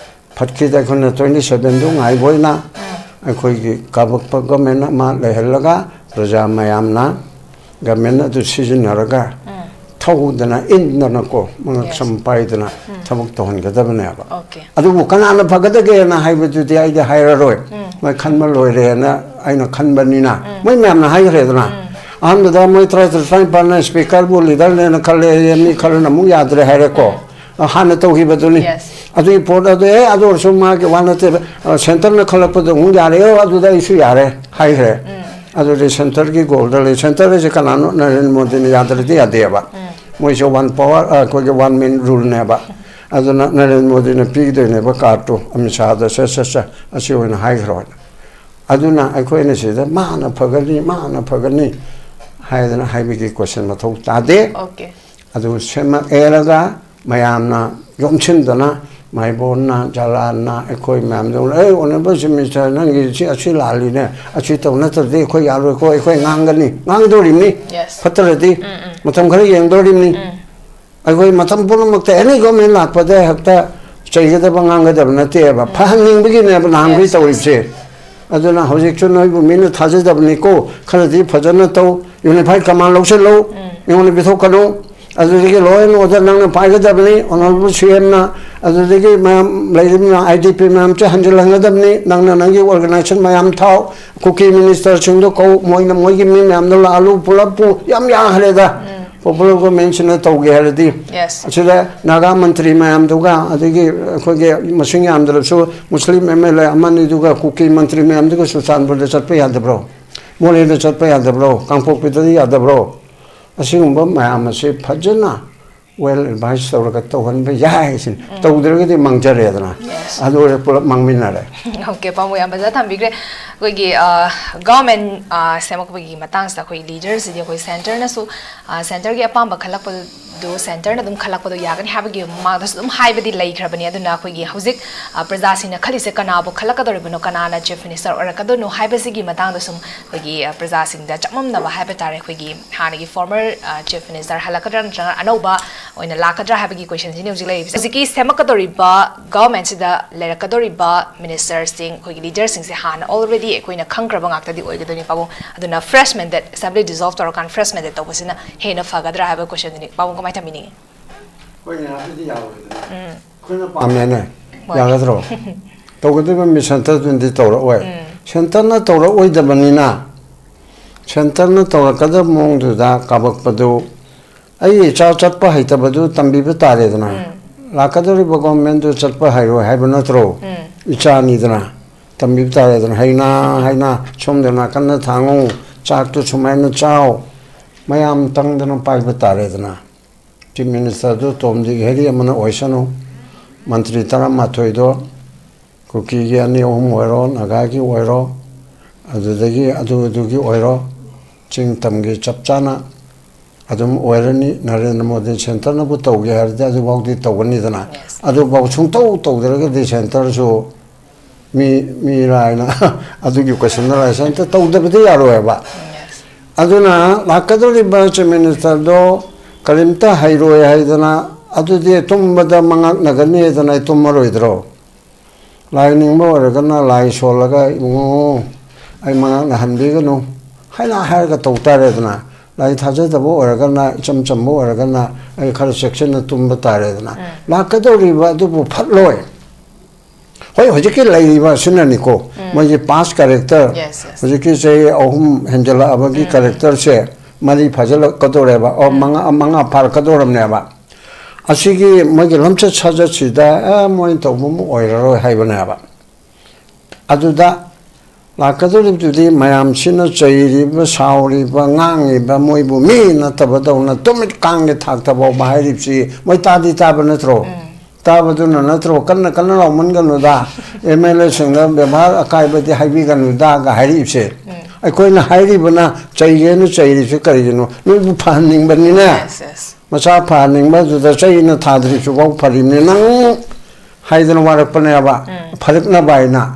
ꯐꯠꯈꯤꯗ ꯑꯩꯈꯣꯏꯅ ꯇ꯭ꯋꯦꯟꯇꯤ ꯁꯚꯦꯟꯗꯨ ꯉꯥꯏꯕ ꯑꯣꯏꯅ ꯑꯩꯈꯣꯏꯒꯤ ꯀꯥꯕꯛꯄ ꯒꯃꯦꯟ ꯑꯃ ꯂꯩꯍꯜꯂꯒ ꯄ꯭ꯔꯖꯥ ꯃꯌꯥꯝꯅ ꯒꯃꯦꯟ ꯑꯗꯨ ꯁꯤꯖꯤꯟꯅꯔꯒ ꯊꯧꯗꯅ ꯏꯟꯗꯅꯀꯣ, ꯃꯉꯛ ꯁꯝ ꯄꯥꯏꯗꯅ ꯊꯕꯛ ꯇꯧꯍꯟꯒꯗꯕꯅꯦꯕ꯫ ꯑꯣꯀꯦ꯫ ꯑꯗꯨꯕꯨ ꯀꯅꯥꯅ ꯐꯒꯗꯒꯦꯅ ꯍꯥꯏꯕꯗꯨꯗꯤ ꯑꯩꯗꯤ ꯍꯥꯏꯔꯔꯣꯏ꯫ ꯃꯣꯏ ꯈꯟꯕ ꯂꯣꯏꯔꯦꯅ ꯑꯩꯅ ꯈꯟꯕꯅꯤꯅ꯫ ꯃꯣꯏ ꯃꯌꯥꯝꯅ ꯍꯥꯏꯈ꯭ꯔꯦꯗꯅ꯫ ꯑꯍꯥꯟꯕꯗ ꯃꯣꯏ ꯇꯔꯥ ꯇꯔꯥꯅꯤꯄꯥꯜꯅ ꯁ꯭ꯄꯤꯀꯔꯕꯨ ꯂꯤꯗꯔꯅꯦꯅ ꯈꯜꯂꯦ, ꯃꯤ ꯈꯔꯅ ꯑꯃꯨꯛ ꯌꯥꯗ꯭ꯔꯦ ꯍꯥꯏꯔꯦꯀꯣ꯫ ꯍꯥꯟꯅ ꯇꯧꯈꯤꯕꯗꯨꯅꯤ꯫ Yes. ꯑꯗꯨꯒꯤ ꯄꯣꯠ ꯑꯗꯨ, ꯑꯦ, ꯑꯗꯨ ꯑꯣꯏꯔꯁꯨ ꯃꯥꯒꯤ ꯋꯥ ꯅꯠꯇꯦꯕ꯫ ꯑ, ꯁꯦꯟꯇꯔꯅ ꯈꯜꯂꯛꯄꯗ ꯑꯃꯨꯛ ꯌꯥꯔꯦ, "ꯑꯣ, ꯑꯗꯨꯗ ꯑꯩꯁꯨ ꯌꯥꯔꯦ" ꯍꯥꯏꯈ꯭ꯔꯦ꯫ ꯑꯗꯨꯗꯤ ꯁꯦꯟꯇꯔꯒꯤ ꯒꯣꯜꯗ ꯂꯩ꯫ ꯁꯦꯟꯇꯔ ꯍꯥꯏꯁꯦ ꯀꯅꯥꯅꯣ? ꯅꯔꯦꯟꯗ꯭ꯔ ꯃꯣꯗꯤꯅ ꯌꯥꯗ꯭ꯔꯗꯤ ꯌꯥꯗꯦꯕ꯫ ꯃꯣꯏꯁꯦ ꯋꯥꯟ ꯄꯋꯥꯔ, ꯑ, ꯑꯩꯈꯣꯏꯒꯤ ꯋꯥꯟ ꯃꯦꯟ ꯔꯨꯜꯅꯦꯕ꯫ ꯑꯗꯨꯅ ꯅꯔꯦꯟꯗ꯭ꯔ ꯃꯣꯗꯤꯅ ꯄꯤꯒꯗꯣꯏꯅꯦꯕ ꯀꯥꯔꯠꯇꯨ ꯑꯃꯤꯠ ꯁꯥꯍꯗ, "ꯁꯦ, ꯁꯦ, ꯁꯦ, ꯑꯁꯤ ꯑꯣꯏꯅ ꯍꯥꯏꯈ꯭ꯔꯣ"꯫ ꯑꯗꯨꯅ ꯑꯩꯈꯣꯏꯅ ꯁꯤꯗ "ꯃꯥꯅ ꯐꯒꯅꯤ, ꯃꯥꯅ ꯐꯒꯅꯤ" ꯍꯥꯏꯗꯅ ꯍꯥꯏꯕꯒꯤ ꯀꯣꯏꯁꯟ ꯃꯊꯧ ꯇꯥꯗꯦ꯫ ꯑꯣꯀꯦ꯫ ꯑꯗꯨ ꯁꯦꯝꯃꯛꯑꯦꯔꯒ ꯃꯌꯥꯝꯅ ꯌꯣꯝꯁꯤꯟꯗꯅ, ꯃꯥꯏꯕꯣꯟꯅ, ꯖꯂꯥꯟꯅ, ꯑꯩꯈꯣꯏ ꯃꯌꯥꯝꯗ, "ꯑꯦ, ꯑꯣꯅꯔꯦꯕꯜ ꯆꯤꯐ ꯃꯤꯅꯤꯁꯇꯔ, ꯅꯪꯒꯤ ꯁꯤ ꯑꯁꯤ ꯂꯥꯜꯂꯤꯅꯦ, ꯑꯁꯤ ꯇꯧ, ꯅꯠꯇ꯭ꯔꯗꯤ ꯑꯩꯈꯣꯏ ꯌꯥꯔꯣꯏꯀꯣ, ꯑꯩꯈꯣꯏ ꯉꯥꯡꯒꯅꯤ", ꯉꯥꯡꯗꯣꯔꯤꯕꯅꯤ꯫ Yes. ꯐꯠꯇ꯭ꯔꯗꯤ ꯃꯇꯝ ꯈꯔ ꯌꯦꯡꯗꯣꯔꯤꯕꯅꯤ꯫ ꯑꯩꯈꯣꯏ ꯃꯇꯝ ꯄꯨꯝꯅꯃꯛꯇ ꯑꯦꯅꯤ ꯒꯣꯔꯃꯦꯟ ꯂꯥꯛꯄꯗ ꯍꯦꯛꯇ ꯂꯩꯒꯗꯕ ꯉꯥꯡꯒꯗꯕ ꯅꯠꯇꯦꯕ, ꯐꯍꯟꯅꯤꯡꯕꯒꯤꯅꯦꯕ ꯅꯍꯥꯟꯈꯩ ꯇꯧꯔꯤꯕꯁꯦ꯫ ꯑꯗꯨꯅ ꯍꯧꯖꯤꯛꯁꯨ ꯅꯣꯏꯕꯨ ꯃꯤꯅ ꯊꯥꯖꯗꯕꯅꯤꯀꯣ, ꯈꯔꯗꯤ ꯐꯖꯅ ꯇꯧ, ꯌꯨꯅꯤꯐꯥꯏꯠ ꯀꯃꯥꯟ ꯂꯧꯁꯤꯜꯂꯨ꯫ ꯃꯤꯉꯣꯟꯗ ꯄꯤꯊꯣꯛꯀꯅꯨ꯫ ꯑꯗꯨꯗꯒꯤ ꯂꯣ ꯑꯦꯟ ꯑꯣꯔꯗꯔ ꯅꯪꯅ ꯄꯥꯏꯒꯗꯕꯅꯤ, ꯑꯣꯅꯔꯦꯕꯜ ꯁꯤ ꯑꯦꯝꯅ꯫ ꯑꯗꯨꯗꯒꯤ ꯃꯌꯥꯝ ꯂꯩꯔꯤꯕ ꯑꯥꯏ ꯗꯤ ꯄꯤ ꯃꯌꯥꯝꯁꯦ ꯍꯟꯖꯤꯜꯍꯟꯒꯗꯕꯅꯤ꯫ ꯅꯪꯅ ꯅꯪꯒꯤ ꯑꯣꯔꯒꯅꯥꯏꯖꯦꯁꯟ ꯃꯌꯥꯝ ꯊꯥꯎ, ꯀꯨꯀꯤ ꯃꯤꯅꯤꯁꯇꯔꯁꯤꯡꯗꯣ ꯀꯧ, ꯃꯣꯏꯅ ꯃꯣꯏꯒꯤ ꯃꯤ ꯃꯌꯥꯝꯗꯣ ꯂꯥꯛꯍꯜꯂꯨ, ꯄꯨꯂꯞꯄꯨ ꯌꯥꯝ ꯌꯥꯈ꯭ꯔꯦꯗ꯫ ꯄꯣꯄꯨꯂꯔ ꯒꯣꯔꯃꯦꯟꯁꯤꯅ ꯇꯧꯒꯦ ꯍꯥꯏꯔꯗꯤ, ꯌꯦꯁ꯫ ꯑꯁꯤꯗ ꯅꯥꯒꯥ ꯃꯟꯇ꯭ꯔꯤ ꯃꯌꯥꯝꯗꯨꯒ, ꯑꯗꯒꯤ ꯑꯩꯈꯣꯏꯒꯤ ꯃꯁꯤꯡ ꯌꯥꯝꯗ꯭ꯔꯕꯁꯨ ꯃꯨꯁꯂꯤꯝ ꯑꯦꯝ ꯑꯦꯜ ꯑꯦ ꯑꯃꯅꯤꯗꯨꯒ, ꯀꯨꯀꯤ ꯃꯟꯇ꯭ꯔꯤ ꯃꯌꯥꯝꯗꯨꯒ ꯆꯨꯔꯆꯥꯟꯄꯨꯔꯗ ꯆꯠꯄ ꯌꯥꯗꯕ꯭ꯔꯣ? ꯃꯣꯔꯦꯗ ꯆꯠꯄ ꯌꯥꯗꯕ꯭ꯔꯣ? ꯀꯥꯡꯄꯣꯛꯄꯤꯗꯗꯤ ꯌꯥꯗꯕ꯭ꯔꯣ? ꯑꯁꯤꯒꯨꯝꯕ ꯃꯌꯥꯝ ꯑꯁꯤ ꯐꯖꯅ ꯋꯦꯜ ꯑꯦꯗꯚꯥꯏꯁ ꯇꯧꯔꯒ ꯇꯧꯍꯟꯕ ꯌꯥꯏ ꯁꯤꯅꯤ꯫ ꯇꯧꯗ꯭ꯔꯒꯗꯤ ꯃꯥꯡꯖꯔꯦꯗꯅ꯫ ꯌꯦꯁ꯫ ꯑꯗꯨ ꯑꯣꯏꯔꯒ ꯄꯨꯂꯞ ꯃꯥꯡꯃꯤꯟꯅꯔꯦ꯫ ꯑꯣꯀꯦ, ꯄꯥꯕꯨꯡ ꯌꯥꯝ ꯐꯖꯅ ꯊꯝꯕꯤꯈ꯭ꯔꯦ꯫ ꯑꯩꯈꯣꯏꯒꯤ ꯒꯚꯔꯟꯃꯦꯟ ꯁꯦꯝꯃꯛꯄꯒꯤ ꯃꯇꯥꯡꯁꯤꯗ ꯑꯩꯈꯣꯏ ꯂꯤꯗꯔꯁꯤꯗꯤ ꯑꯩꯈꯣꯏ ꯁꯦꯟꯇꯔꯅꯁꯨ, ꯁꯦꯟꯇꯔꯒꯤ ꯑꯄꯥꯝꯕ ꯈꯜꯂꯛꯄꯗꯨ ꯁꯦꯟꯇꯔꯅ ꯑꯗꯨꯝ ꯈꯜꯂꯛꯄꯗꯣ ꯌꯥꯒꯅꯤ ꯍꯥꯏꯕꯒꯤ ꯃꯃꯥꯡꯗꯁꯨ ꯑꯗꯨꯝ ꯍꯥꯏꯕꯗꯤ ꯂꯩꯈ꯭ꯔꯕꯅꯤ꯫ ꯑꯗꯨꯅ ꯑꯩꯈꯣꯏꯒꯤ ꯍꯧꯖꯤꯛ ꯄ꯭ꯔꯖꯥꯁꯤꯡꯅ ꯈꯜꯂꯤꯁꯦ ꯀꯅꯥꯕꯨ ꯈꯜꯂꯛꯀꯗꯧꯔꯤꯕꯅꯣ, ꯀꯅꯥꯅ ꯆꯤꯐ ꯃꯤꯅꯤꯁꯇꯔ ꯑꯣꯏꯔꯛꯀꯗꯣꯏꯅꯣ ꯍꯥꯏꯕꯁꯤꯒꯤ ꯃꯇꯥꯡꯗ ꯁꯨꯝ ꯑꯩꯈꯣꯏꯒꯤ ꯄ꯭ꯔꯖꯥꯁꯤꯡꯗ ꯆꯃꯝꯅꯕ ꯍꯥꯏꯕ ꯇꯥꯔꯦ꯫ ꯑꯩꯈꯣꯏꯒꯤ ꯍꯥꯟꯅꯒꯤ ꯐꯣꯔꯃꯔ ꯆꯤꯐ ꯃꯤꯅꯤꯁꯇꯔ ꯍꯜꯂꯛꯀꯗ꯭ꯔꯥ ꯅꯠꯇ꯭ꯔꯒ ꯑꯅꯧꯕ ꯑꯣꯏꯅ ꯂꯥꯛꯀꯗ꯭ꯔꯥ ꯍꯥꯏꯕꯒꯤ ꯀꯣꯏꯁꯟꯁꯤꯅꯤ ꯍꯧꯖꯤꯛ ꯂꯩꯔꯤꯕꯁꯦ꯫ ꯍꯧꯖꯤꯛꯀꯤ ꯁꯦꯝꯃꯛꯀꯗꯧꯔꯤꯕ ꯒꯚꯔꯟꯃꯦꯟꯁꯤꯗ ꯂꯩꯔꯛꯀꯗꯧꯔꯤꯕ ꯃꯤꯅꯤꯁꯇꯔꯁꯤꯡ, ꯑꯩꯈꯣꯏꯒꯤ ꯂꯤꯗꯔꯁꯤꯡꯁꯦ ꯍꯥꯟꯅ ꯑꯣꯜꯔꯦꯗꯤ ꯑꯩꯈꯣꯏꯅ ꯈꯪꯈ꯭ꯔꯕ ꯉꯥꯛꯇꯗꯤ ꯑꯣꯏꯒꯗꯣꯏꯅꯤ ꯄꯥꯕꯨꯡ꯫ ꯑꯗꯨꯅ ꯐ꯭ꯔꯦꯁ ꯃꯦꯟꯗꯦꯠ, ꯑꯦꯁꯦꯝꯕ꯭ꯂꯤ ꯗꯤꯖꯣꯜꯕ ꯇꯧꯔꯀꯥꯟꯗ ꯐ꯭ꯔꯦꯁ ꯃꯦꯟꯗꯦꯠ ꯇꯧꯕꯁꯤꯅ ꯍꯦꯟꯅ ꯐꯒꯗ꯭ꯔꯥ ꯍꯥꯏꯕ ꯀꯣꯏꯁꯟꯗꯨꯅꯤ ꯄꯥꯕꯨꯡ꯫ ꯀꯃꯥꯏꯅ ꯊꯝꯕꯤꯅꯤꯡꯉꯤ? ꯍꯣꯏꯅꯦ, ꯑꯗꯨꯗꯤ ꯌꯥꯔꯣꯏꯗꯅ꯫ ꯑꯩꯈꯣꯏꯅ ꯄꯥꯝꯃꯦꯅꯦ꯫ ꯍꯣꯏ꯫ ꯌꯥꯒꯗ꯭ꯔꯣ? ꯇꯧꯒꯗꯣꯏꯕ ꯃꯤ ꯁꯦꯟꯇꯔꯗꯨꯅꯗꯤ ꯇꯧꯔꯛꯑꯣꯏ꯫ ꯁꯦꯟꯇꯔꯅ ꯇꯧꯔꯛꯑꯣꯏꯗꯕꯅꯤꯅ, ꯁꯦꯟꯇꯔꯅ ꯇꯧꯔꯛꯀꯗꯕ ꯃꯑꯣꯡꯗꯨꯗ ꯀꯥꯕꯛꯄꯗꯨ, ꯑꯩ ꯏꯆꯥ ꯆꯠꯄ ꯍꯩꯇꯕꯗꯨ ꯇꯝꯕꯤꯕ ꯇꯥꯔꯦꯗꯅ꯫ ꯂꯥꯛꯀꯗꯧꯔꯤꯕ ꯒꯣꯔꯃꯦꯟꯗꯨ ꯆꯠꯄ ꯍꯩꯔꯣꯏ ꯍꯥꯏꯕ ꯅꯠꯇ꯭ꯔꯣ? ꯏꯆꯥꯅꯤꯗꯅ꯫ ꯇꯝꯕꯤꯕ ꯇꯥꯔꯦꯗꯅ꯫ ꯍꯩꯅ ꯍꯩꯅ ꯁꯣꯝꯗ ꯅꯥꯀꯟꯗ ꯊꯥꯡꯉꯨ, ꯆꯥꯛꯇꯨ ꯁꯨꯃꯥꯏꯅ ꯆꯥꯎ, ꯃꯌꯥꯝ ꯇꯪꯗꯅ ꯄꯥꯏꯕ ꯇꯥꯔꯦꯗꯅ꯫ ꯆꯤꯐ ꯃꯤꯅꯤꯁꯇꯔꯗꯨ ꯇꯣꯝꯗꯤ ꯘꯦꯔꯤ ꯑꯃꯅ ꯑꯣꯏꯁꯅꯨ, ꯃꯟꯇ꯭ꯔꯤ ꯇꯔꯥꯃꯥꯊꯣꯏꯗꯣ ꯀꯨꯀꯤꯒꯤ ꯑꯅꯤ ꯑꯍꯨꯝ ꯑꯣꯏꯔꯣ, ꯅꯥꯒꯥꯒꯤ ꯑꯣꯏꯔꯣ, ꯑꯗꯨꯗꯒꯤ ꯑꯗꯨ ꯑꯗꯨꯒꯤ ꯑꯣꯏꯔꯣ, ꯆꯤꯡ ꯇꯝꯒꯤ ꯆꯞ ꯆꯥꯅ ꯑꯗꯨꯝ ꯑꯣꯏꯔꯅꯤ꯫ ꯅꯔꯦꯟꯗ꯭ꯔ ꯃꯣꯗꯤ ꯁꯦꯟꯇꯔꯅꯕꯨ ꯇꯧꯒꯦ ꯍꯥꯏꯔꯗꯤ ꯑꯗꯨꯐꯥꯎꯗꯤ ꯇꯧꯒꯅꯤꯗꯅ꯫ Yes. ꯑꯗꯨꯐꯥꯎ ꯁꯨꯡꯇꯧ ꯇꯧꯗ꯭ꯔꯒꯗꯤ ꯁꯦꯟꯇꯔꯁꯨ ꯃꯤ, ꯃꯤ ꯂꯥꯏꯅ ꯑꯗꯨꯒꯤ ꯀꯣꯏꯁꯟꯗ ꯂꯥꯏ ꯁꯦꯟꯇꯔ ꯇꯧꯗꯕꯗꯤ ꯌꯥꯔꯣꯏꯕ꯫ Yes. ꯑꯗꯨꯅ ꯂꯥꯛꯀꯗꯧꯔꯤꯕ ꯆꯤꯐ ꯃꯤꯅꯤꯁꯇꯔꯗꯣ ꯀꯔꯤꯝꯇ ꯍꯩꯔꯣꯏ ꯍꯥꯏꯗꯅ ꯑꯗꯨꯗꯤ ꯇꯨꯝꯕꯗ ꯃꯉꯥꯛꯅꯒꯅꯤꯗꯅ ꯑꯩ ꯇꯨꯝꯃꯔꯣꯏꯗ꯭ꯔꯣ? ꯂꯥꯏ ꯅꯤꯡꯕ ꯑꯣꯏꯔꯒꯅ ꯂꯥꯏ ꯁꯣꯜꯂꯒ, "ꯏꯕꯨꯡꯉꯣ, ꯑꯩ ꯃꯉꯥꯛꯅꯍꯟꯕꯤꯒꯅꯨ" ꯍꯥꯏꯅ ꯍꯥꯏꯔꯒ ꯇꯧ ꯇꯥꯔꯦꯗꯅ꯫ ꯂꯥꯏ ꯊꯥꯖꯗꯕ ꯑꯣꯏꯔꯒꯅ, ꯏꯆꯝ ꯆꯝꯕ ꯑꯣꯏꯔꯒꯅ, ꯑꯩ ꯈꯔ ꯆꯦꯛꯁꯤꯟꯅ ꯇꯨꯝꯕ ꯇꯥꯔꯦꯗꯅ꯫ ꯂꯥꯛꯀꯗꯧꯔꯤꯕ ꯑꯗꯨꯕꯨ ꯐꯠꯂꯣꯏ꯫ ꯍꯣꯏ, ꯍꯧꯖꯤꯛꯀꯤ ꯂꯩꯔꯤꯕ ꯑꯁꯤꯅꯅꯤꯀꯣ, ꯃꯣꯏꯒꯤ ꯄꯥꯁ ꯀꯦꯔꯦꯛꯇꯔ, Yes, yes. ꯍꯧꯖꯤꯛꯀꯤ ꯆꯍꯤ ꯑꯍꯨꯝ ꯍꯦꯟꯖꯜꯂꯛꯑꯕꯒꯤ ꯀꯦꯔꯦꯛꯇꯔꯁꯦ ꯃꯔꯤ ꯐꯥꯖꯤꯜꯂꯛꯀꯗꯧꯔꯦꯕ, ꯑꯣ, ꯃꯉꯥ, ꯃꯉꯥ ꯐꯥꯔꯛꯀꯗꯧꯔꯕꯅꯦꯕ꯫ ꯑꯁꯤꯒꯤ ꯃꯣꯏꯒꯤ ꯂꯝꯆꯠ ꯁꯥꯖꯠꯁꯤꯗ, ꯑꯦ, ꯃꯣꯏꯅ ꯇꯧꯕ ꯑꯃ ꯑꯣꯏꯔꯔꯣꯏ ꯍꯥꯏꯕꯅꯦꯕ꯫ ꯑꯗꯨꯗ ꯂꯥꯛꯀꯗꯧꯔꯤꯕꯗꯨꯗꯤ ꯃꯌꯥꯝꯁꯤꯅ ꯆꯩꯔꯤꯕ, ꯁꯥꯎꯔꯤꯕ, ꯉꯥꯡꯉꯤꯕ, ꯃꯣꯏꯕꯨ ꯃꯤ ꯅꯠꯇꯕꯗꯧꯅ ꯇꯨꯃꯤꯠ ꯀꯥꯡꯒꯤ ꯊꯥꯛꯇ ꯐꯥꯎꯕ ꯍꯥꯏꯔꯤꯕꯁꯤ ꯃꯣꯏ ꯇꯥꯗꯤ ꯇꯥꯕ ꯅꯠꯇ꯭ꯔꯣ? ꯇꯥꯕꯗꯨꯅ ꯅꯠꯇ꯭ꯔꯣ? "ꯀꯟꯅ ꯀꯟꯅ ꯂꯥꯎꯃꯟꯒꯅꯨꯗ, ꯑꯦꯝ ꯑꯦꯜ ꯑꯦꯁꯤꯡꯗ ꯕꯦꯕꯥꯔ ꯑꯀꯥꯏꯕꯗꯤ ꯍꯥꯏꯕꯤꯒꯅꯨꯗ"ꯒ ꯍꯥꯏꯔꯤꯕꯁꯦ꯫ ꯑꯩꯈꯣꯏꯅ ꯍꯥꯏꯔꯤꯕꯅ ꯆꯩꯒꯦꯅ ꯆꯩꯔꯤꯁꯦ ꯀꯔꯤꯒꯤꯅꯣ? ꯅꯣꯏꯕꯨ ꯐꯍꯟꯅꯤꯡꯕꯅꯤꯅ꯫ Yes, yes. ꯃꯆꯥ ꯐꯍꯟꯅꯤꯡꯕ ꯑꯗꯨꯗ ꯆꯩꯅ ꯊꯥꯗ꯭ꯔꯤꯁꯤꯐꯥꯎ ꯐꯔꯤꯕꯅꯤ ꯅꯪ ꯍꯥꯏꯗꯅ ꯋꯥꯔꯛꯄꯅꯦꯕ꯫ ꯐꯔꯛꯅꯕ ꯍꯥꯏꯅ꯫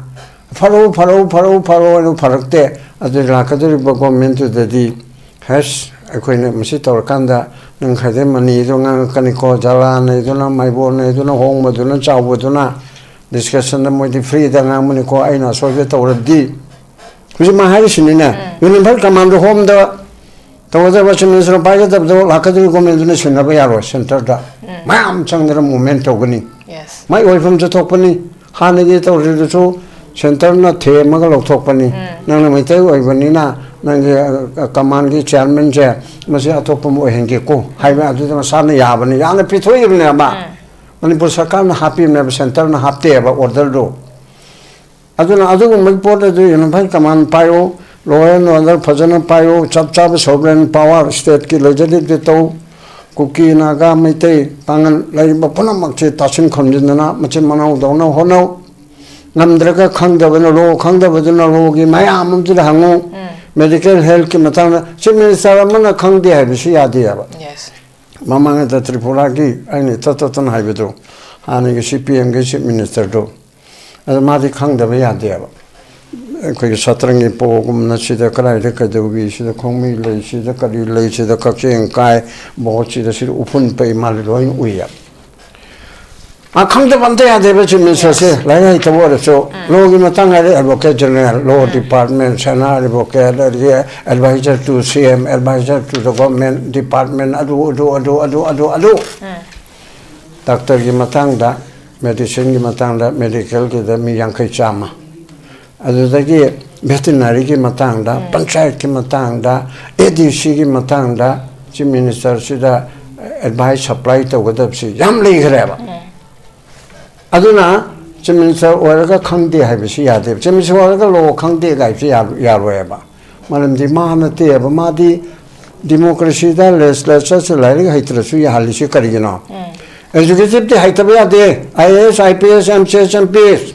"ꯐꯔꯛꯎ, ꯐꯔꯛꯎ, ꯐꯔꯛꯎ, ꯐꯔꯛꯎ" ꯍꯥꯏꯅ ꯐꯔꯛꯇꯦ꯫ ꯑꯗꯨ ꯂꯥꯛꯀꯗꯧꯔꯤꯕ ꯒꯣꯔꯃꯦꯟꯗꯨꯗꯗꯤ, ꯍꯁ, ꯑꯩꯈꯣꯏꯅ ꯃꯁꯤ ꯇꯧꯔꯀꯥꯟꯗ ꯅꯪ ꯈꯔꯗꯤ ꯃꯅꯤꯗꯣ ꯉꯥꯡꯉꯛꯀꯅꯤꯀꯣ, ꯖꯂꯥ ꯅꯩꯗꯨꯅ, ꯃꯥꯏꯕꯣ ꯅꯩꯗꯨꯅ, ꯍꯣꯡꯕꯗꯨꯅ, ꯆꯥꯎꯕꯗꯨꯅ, ꯗꯤꯁꯀꯁꯟꯗ ꯃꯣꯏꯗꯤ ꯐ꯭ꯔꯤꯗ ꯉꯥꯡꯕꯅꯤꯀꯣ, ꯑꯩꯅ ꯑꯁꯣꯏꯕ ꯇꯧꯔꯗꯤ꯫ ꯍꯧꯖꯤꯛ ꯃꯥ ꯍꯥꯏꯔꯤꯁꯤꯅꯤꯅꯦ, ꯌꯨꯅꯤꯐꯥꯏꯠ ꯀꯃꯥꯟꯗꯣ ꯍꯣꯝꯗ ꯇꯧꯒꯗꯕ, ꯆꯤꯐ ꯃꯤꯅꯤꯁꯇꯔ ꯄꯥꯏꯒꯗꯕꯗꯣ ꯂꯥꯛꯀꯗꯧꯔꯤ ꯒꯣꯔꯃꯦꯟꯗꯨꯅ ꯁꯤꯟꯅꯕ ꯌꯥꯔꯣꯏ ꯁꯦꯟꯇꯔꯗ꯫ ꯃꯌꯥꯝ ꯆꯪꯗꯅ ꯃꯨꯞꯃꯦꯟ ꯇꯧꯒꯅꯤ꯫ Yes. ꯃꯥꯏ ꯑꯣꯏꯐꯝ ꯆꯠꯊꯣꯛꯄꯅꯤ꯫ ꯍꯥꯟꯅꯒꯤ ꯇꯧꯔꯤꯗꯨꯁꯨ ꯁꯦꯟꯇꯔꯅ ꯊꯦꯝꯃꯒ ꯂꯧꯊꯣꯛꯄꯅꯤ꯫ ꯅꯪꯅ ꯃꯩꯇꯩ ꯑꯣꯏꯕꯅꯤꯅ ꯅꯪꯒꯤ, ꯑ, ꯀꯃꯥꯟꯒꯤ ꯆꯤꯌꯥꯔꯃꯦꯟꯁꯦ ꯃꯁꯤ ꯑꯇꯣꯞꯄ ꯑꯃ ꯑꯣꯏꯍꯟꯒꯦꯀꯣ ꯍꯥꯏꯕ ꯑꯗꯨꯗ ꯃꯁꯥꯅ ꯌꯥꯕꯅꯤ, ꯌꯥꯝꯅ ꯄꯤꯊꯣꯛꯏꯕꯅꯦꯕ꯫ ꯃꯅꯤꯄꯨꯔ ꯁꯔꯀꯥꯔꯅ ꯍꯥꯞꯄꯤꯕꯅꯦꯕ, ꯁꯦꯟꯇꯔꯅ ꯍꯥꯞꯇꯦꯕ ꯑꯣꯔꯗꯔꯗꯨ꯫ ꯑꯗꯨꯅ ꯑꯗꯨꯒꯨꯝꯕꯒꯤ ꯄꯣꯠ ꯑꯗꯨ ꯌꯨꯅꯤꯐꯥꯏꯠ ꯀꯃꯥꯟ ꯄꯥꯏꯌꯨ, ꯂꯣ ꯑꯦꯟ ꯑꯣꯔꯗꯔ ꯐꯖꯅ ꯄꯥꯏꯌꯨ, ꯆꯞ ꯆꯥꯕ ꯁꯣꯚꯔꯦꯟ ꯄꯥꯋꯔ ꯁ꯭ꯇꯦꯠꯀꯤ ꯂꯩꯖꯔꯤꯕꯗꯤ ꯇꯧ꯫ ꯀꯨꯀꯤ, ꯅꯥꯒꯥ, ꯃꯩꯇꯩ, ꯄꯥꯉꯜ ꯂꯩꯔꯤꯕ ꯄꯨꯝꯅꯃꯛꯁꯦ ꯇꯥꯁꯤꯟ ꯈꯣꯝꯖꯤꯟꯗꯅ ꯃꯆꯤꯟ ꯃꯅꯥꯎꯗꯧꯅ ꯍꯣꯠꯅꯧ꯫ ꯉꯝꯗ꯭ꯔꯒ ꯈꯪꯗꯕꯅ ꯂꯣ, ꯈꯪꯗꯕꯗꯨꯅ ꯂꯣꯒꯤ ꯃꯌꯥꯝ ꯑꯃꯗꯨꯗ ꯍꯪꯉꯨ꯫ ꯃꯦꯗꯤꯀꯦꯜ ꯍꯦꯜꯠꯀꯤ ꯃꯇꯥꯡꯗ ꯆꯤꯐ ꯃꯤꯅꯤꯁꯇꯔ ꯑꯃꯅ ꯈꯪꯗꯦ ꯍꯥꯏꯕꯁꯨ ꯌꯥꯗꯦꯕ꯫ Yes. ꯃꯃꯥꯡꯗ ꯇ꯭ꯔꯤꯄꯨꯔꯥꯒꯤ ꯑꯩꯅ ꯏꯇꯠ ꯇꯠꯇꯅ ꯍꯥꯏꯕꯗꯣ, ꯍꯥꯟꯅꯒꯤ ꯁꯤ ꯄꯤ ꯑꯦꯝꯒꯤ ꯆꯤꯐ ꯃꯤꯅꯤꯁꯇꯔꯗꯣ, ꯑꯗꯣ ꯃꯥꯗꯤ ꯈꯪꯗꯕ ꯌꯥꯗꯦꯕ꯫ ꯑꯩꯈꯣꯏꯒꯤ ꯁꯇ꯭ꯔꯪꯒꯤ ꯄꯣꯒꯨꯝꯅ ꯁꯤꯗ ꯀꯗꯥꯏꯗ ꯀꯩꯗꯧꯕꯤ, ꯁꯤꯗ ꯈꯣꯡꯃꯤ ꯂꯩ, ꯁꯤꯗ ꯀꯔꯤ ꯂꯩ, ꯁꯤꯗ ꯀꯛꯆꯦꯡ ꯀꯥꯏ, ꯕꯣꯠꯁꯤꯗ, ꯁꯤꯗ ꯎꯐꯨꯟ ꯄꯩ, ꯃꯥꯜꯂꯤ ꯂꯣꯏꯅ ꯎꯏꯌꯦ꯫ ꯃꯥ ꯈꯪꯗꯕ ꯑꯝꯇ ꯌꯥꯗꯦꯕ ꯆꯤꯐ ꯃꯤꯅꯤꯁꯇꯔꯁꯦ꯫ ꯂꯥꯏꯔꯤꯛ ꯍꯩꯇꯕ ꯑꯣꯏꯔꯁꯨ, ꯂꯣꯒꯤ ꯃꯇꯥꯡ ꯍꯥꯏꯔꯦ, ꯑꯦꯗꯚꯣꯀꯦꯠ ꯖꯦꯅꯔꯦꯜ, ꯂꯣ ꯗꯤꯄꯥꯔꯠꯃꯦꯟ, ꯁꯦꯅꯥ ꯑꯦꯗꯚꯣꯀꯦꯠ, ꯑꯗꯒꯤ ꯑꯦꯗꯚꯥꯏꯖꯔ ꯇꯨ ꯁꯤ ꯑꯦꯝ, ꯑꯦꯗꯚꯥꯏꯖꯔ ꯇꯨ ꯗ ꯒꯣꯔꯃꯦꯟ ꯗꯤꯄꯥꯔꯠꯃꯦꯟ, ꯑꯗꯨ ꯑꯗꯨ ꯑꯗꯨ ꯑꯗꯨ ꯑꯗꯨ ꯑꯗꯨ ꯗꯥꯛꯇꯔꯒꯤ ꯃꯇꯥꯡꯗ, ꯃꯦꯗꯤꯁꯤꯟꯒꯤ ꯃꯇꯥꯡꯗ, ꯃꯦꯗꯤꯀꯦꯜꯒꯤꯗ ꯃꯤ ꯌꯥꯡꯈꯩ ꯆꯥꯝꯃ꯫ ꯑꯗꯨꯗꯒꯤ ꯚꯦꯇꯤꯅꯔꯤꯒꯤ ꯃꯇꯥꯡꯗ, ꯄꯟꯆꯥꯌꯠꯀꯤ ꯃꯇꯥꯡꯗ, ꯑꯦ ꯗꯤ ꯁꯤꯒꯤ ꯃꯇꯥꯡꯗ ꯆꯤꯐ ꯃꯤꯅꯤꯁꯇꯔꯁꯤꯗ ꯑꯦꯗꯚꯥꯏꯁ ꯁꯄ꯭ꯂꯥꯏ ꯇꯧꯒꯗꯕꯁꯤ ꯌꯥꯝ ꯂꯩꯈ꯭ꯔꯦꯕ꯫ ꯑꯗꯨꯅ ꯆꯤꯐ ꯃꯤꯅꯤꯁꯇꯔ ꯑꯣꯏꯔꯒ ꯈꯪꯗꯦ ꯍꯥꯏꯕꯁꯤ ꯌꯥꯗꯦꯕ꯫ ꯆꯤꯐ ꯃꯤꯅꯤꯁꯇꯔ ꯑꯣꯏꯔꯒ ꯂꯣ ꯈꯪꯗꯦ ꯍꯥꯏꯕꯁꯤ ꯌꯥ-, ꯌꯥꯔꯣꯏꯕ꯫ ꯃꯔꯝꯗꯤ ꯃꯥ ꯅꯠꯇꯦꯕ, ꯃꯥꯗꯤ ꯗꯤꯃꯣꯀ꯭ꯔꯦꯁꯤꯗ ꯂꯦꯖꯤꯁꯂꯦꯆꯔꯁꯦ ꯂꯥꯏꯔꯤꯛ ꯍꯩꯇ꯭ꯔꯁꯨ ꯌꯥꯍꯜꯂꯤꯁꯤ ꯀꯔꯤꯒꯤꯅꯣ? ꯑꯦꯖꯨꯀꯦꯇꯤꯚꯇꯤ ꯍꯩꯇꯕ ꯌꯥꯗꯦ꯫ I A S, I P S, M C S, M P S,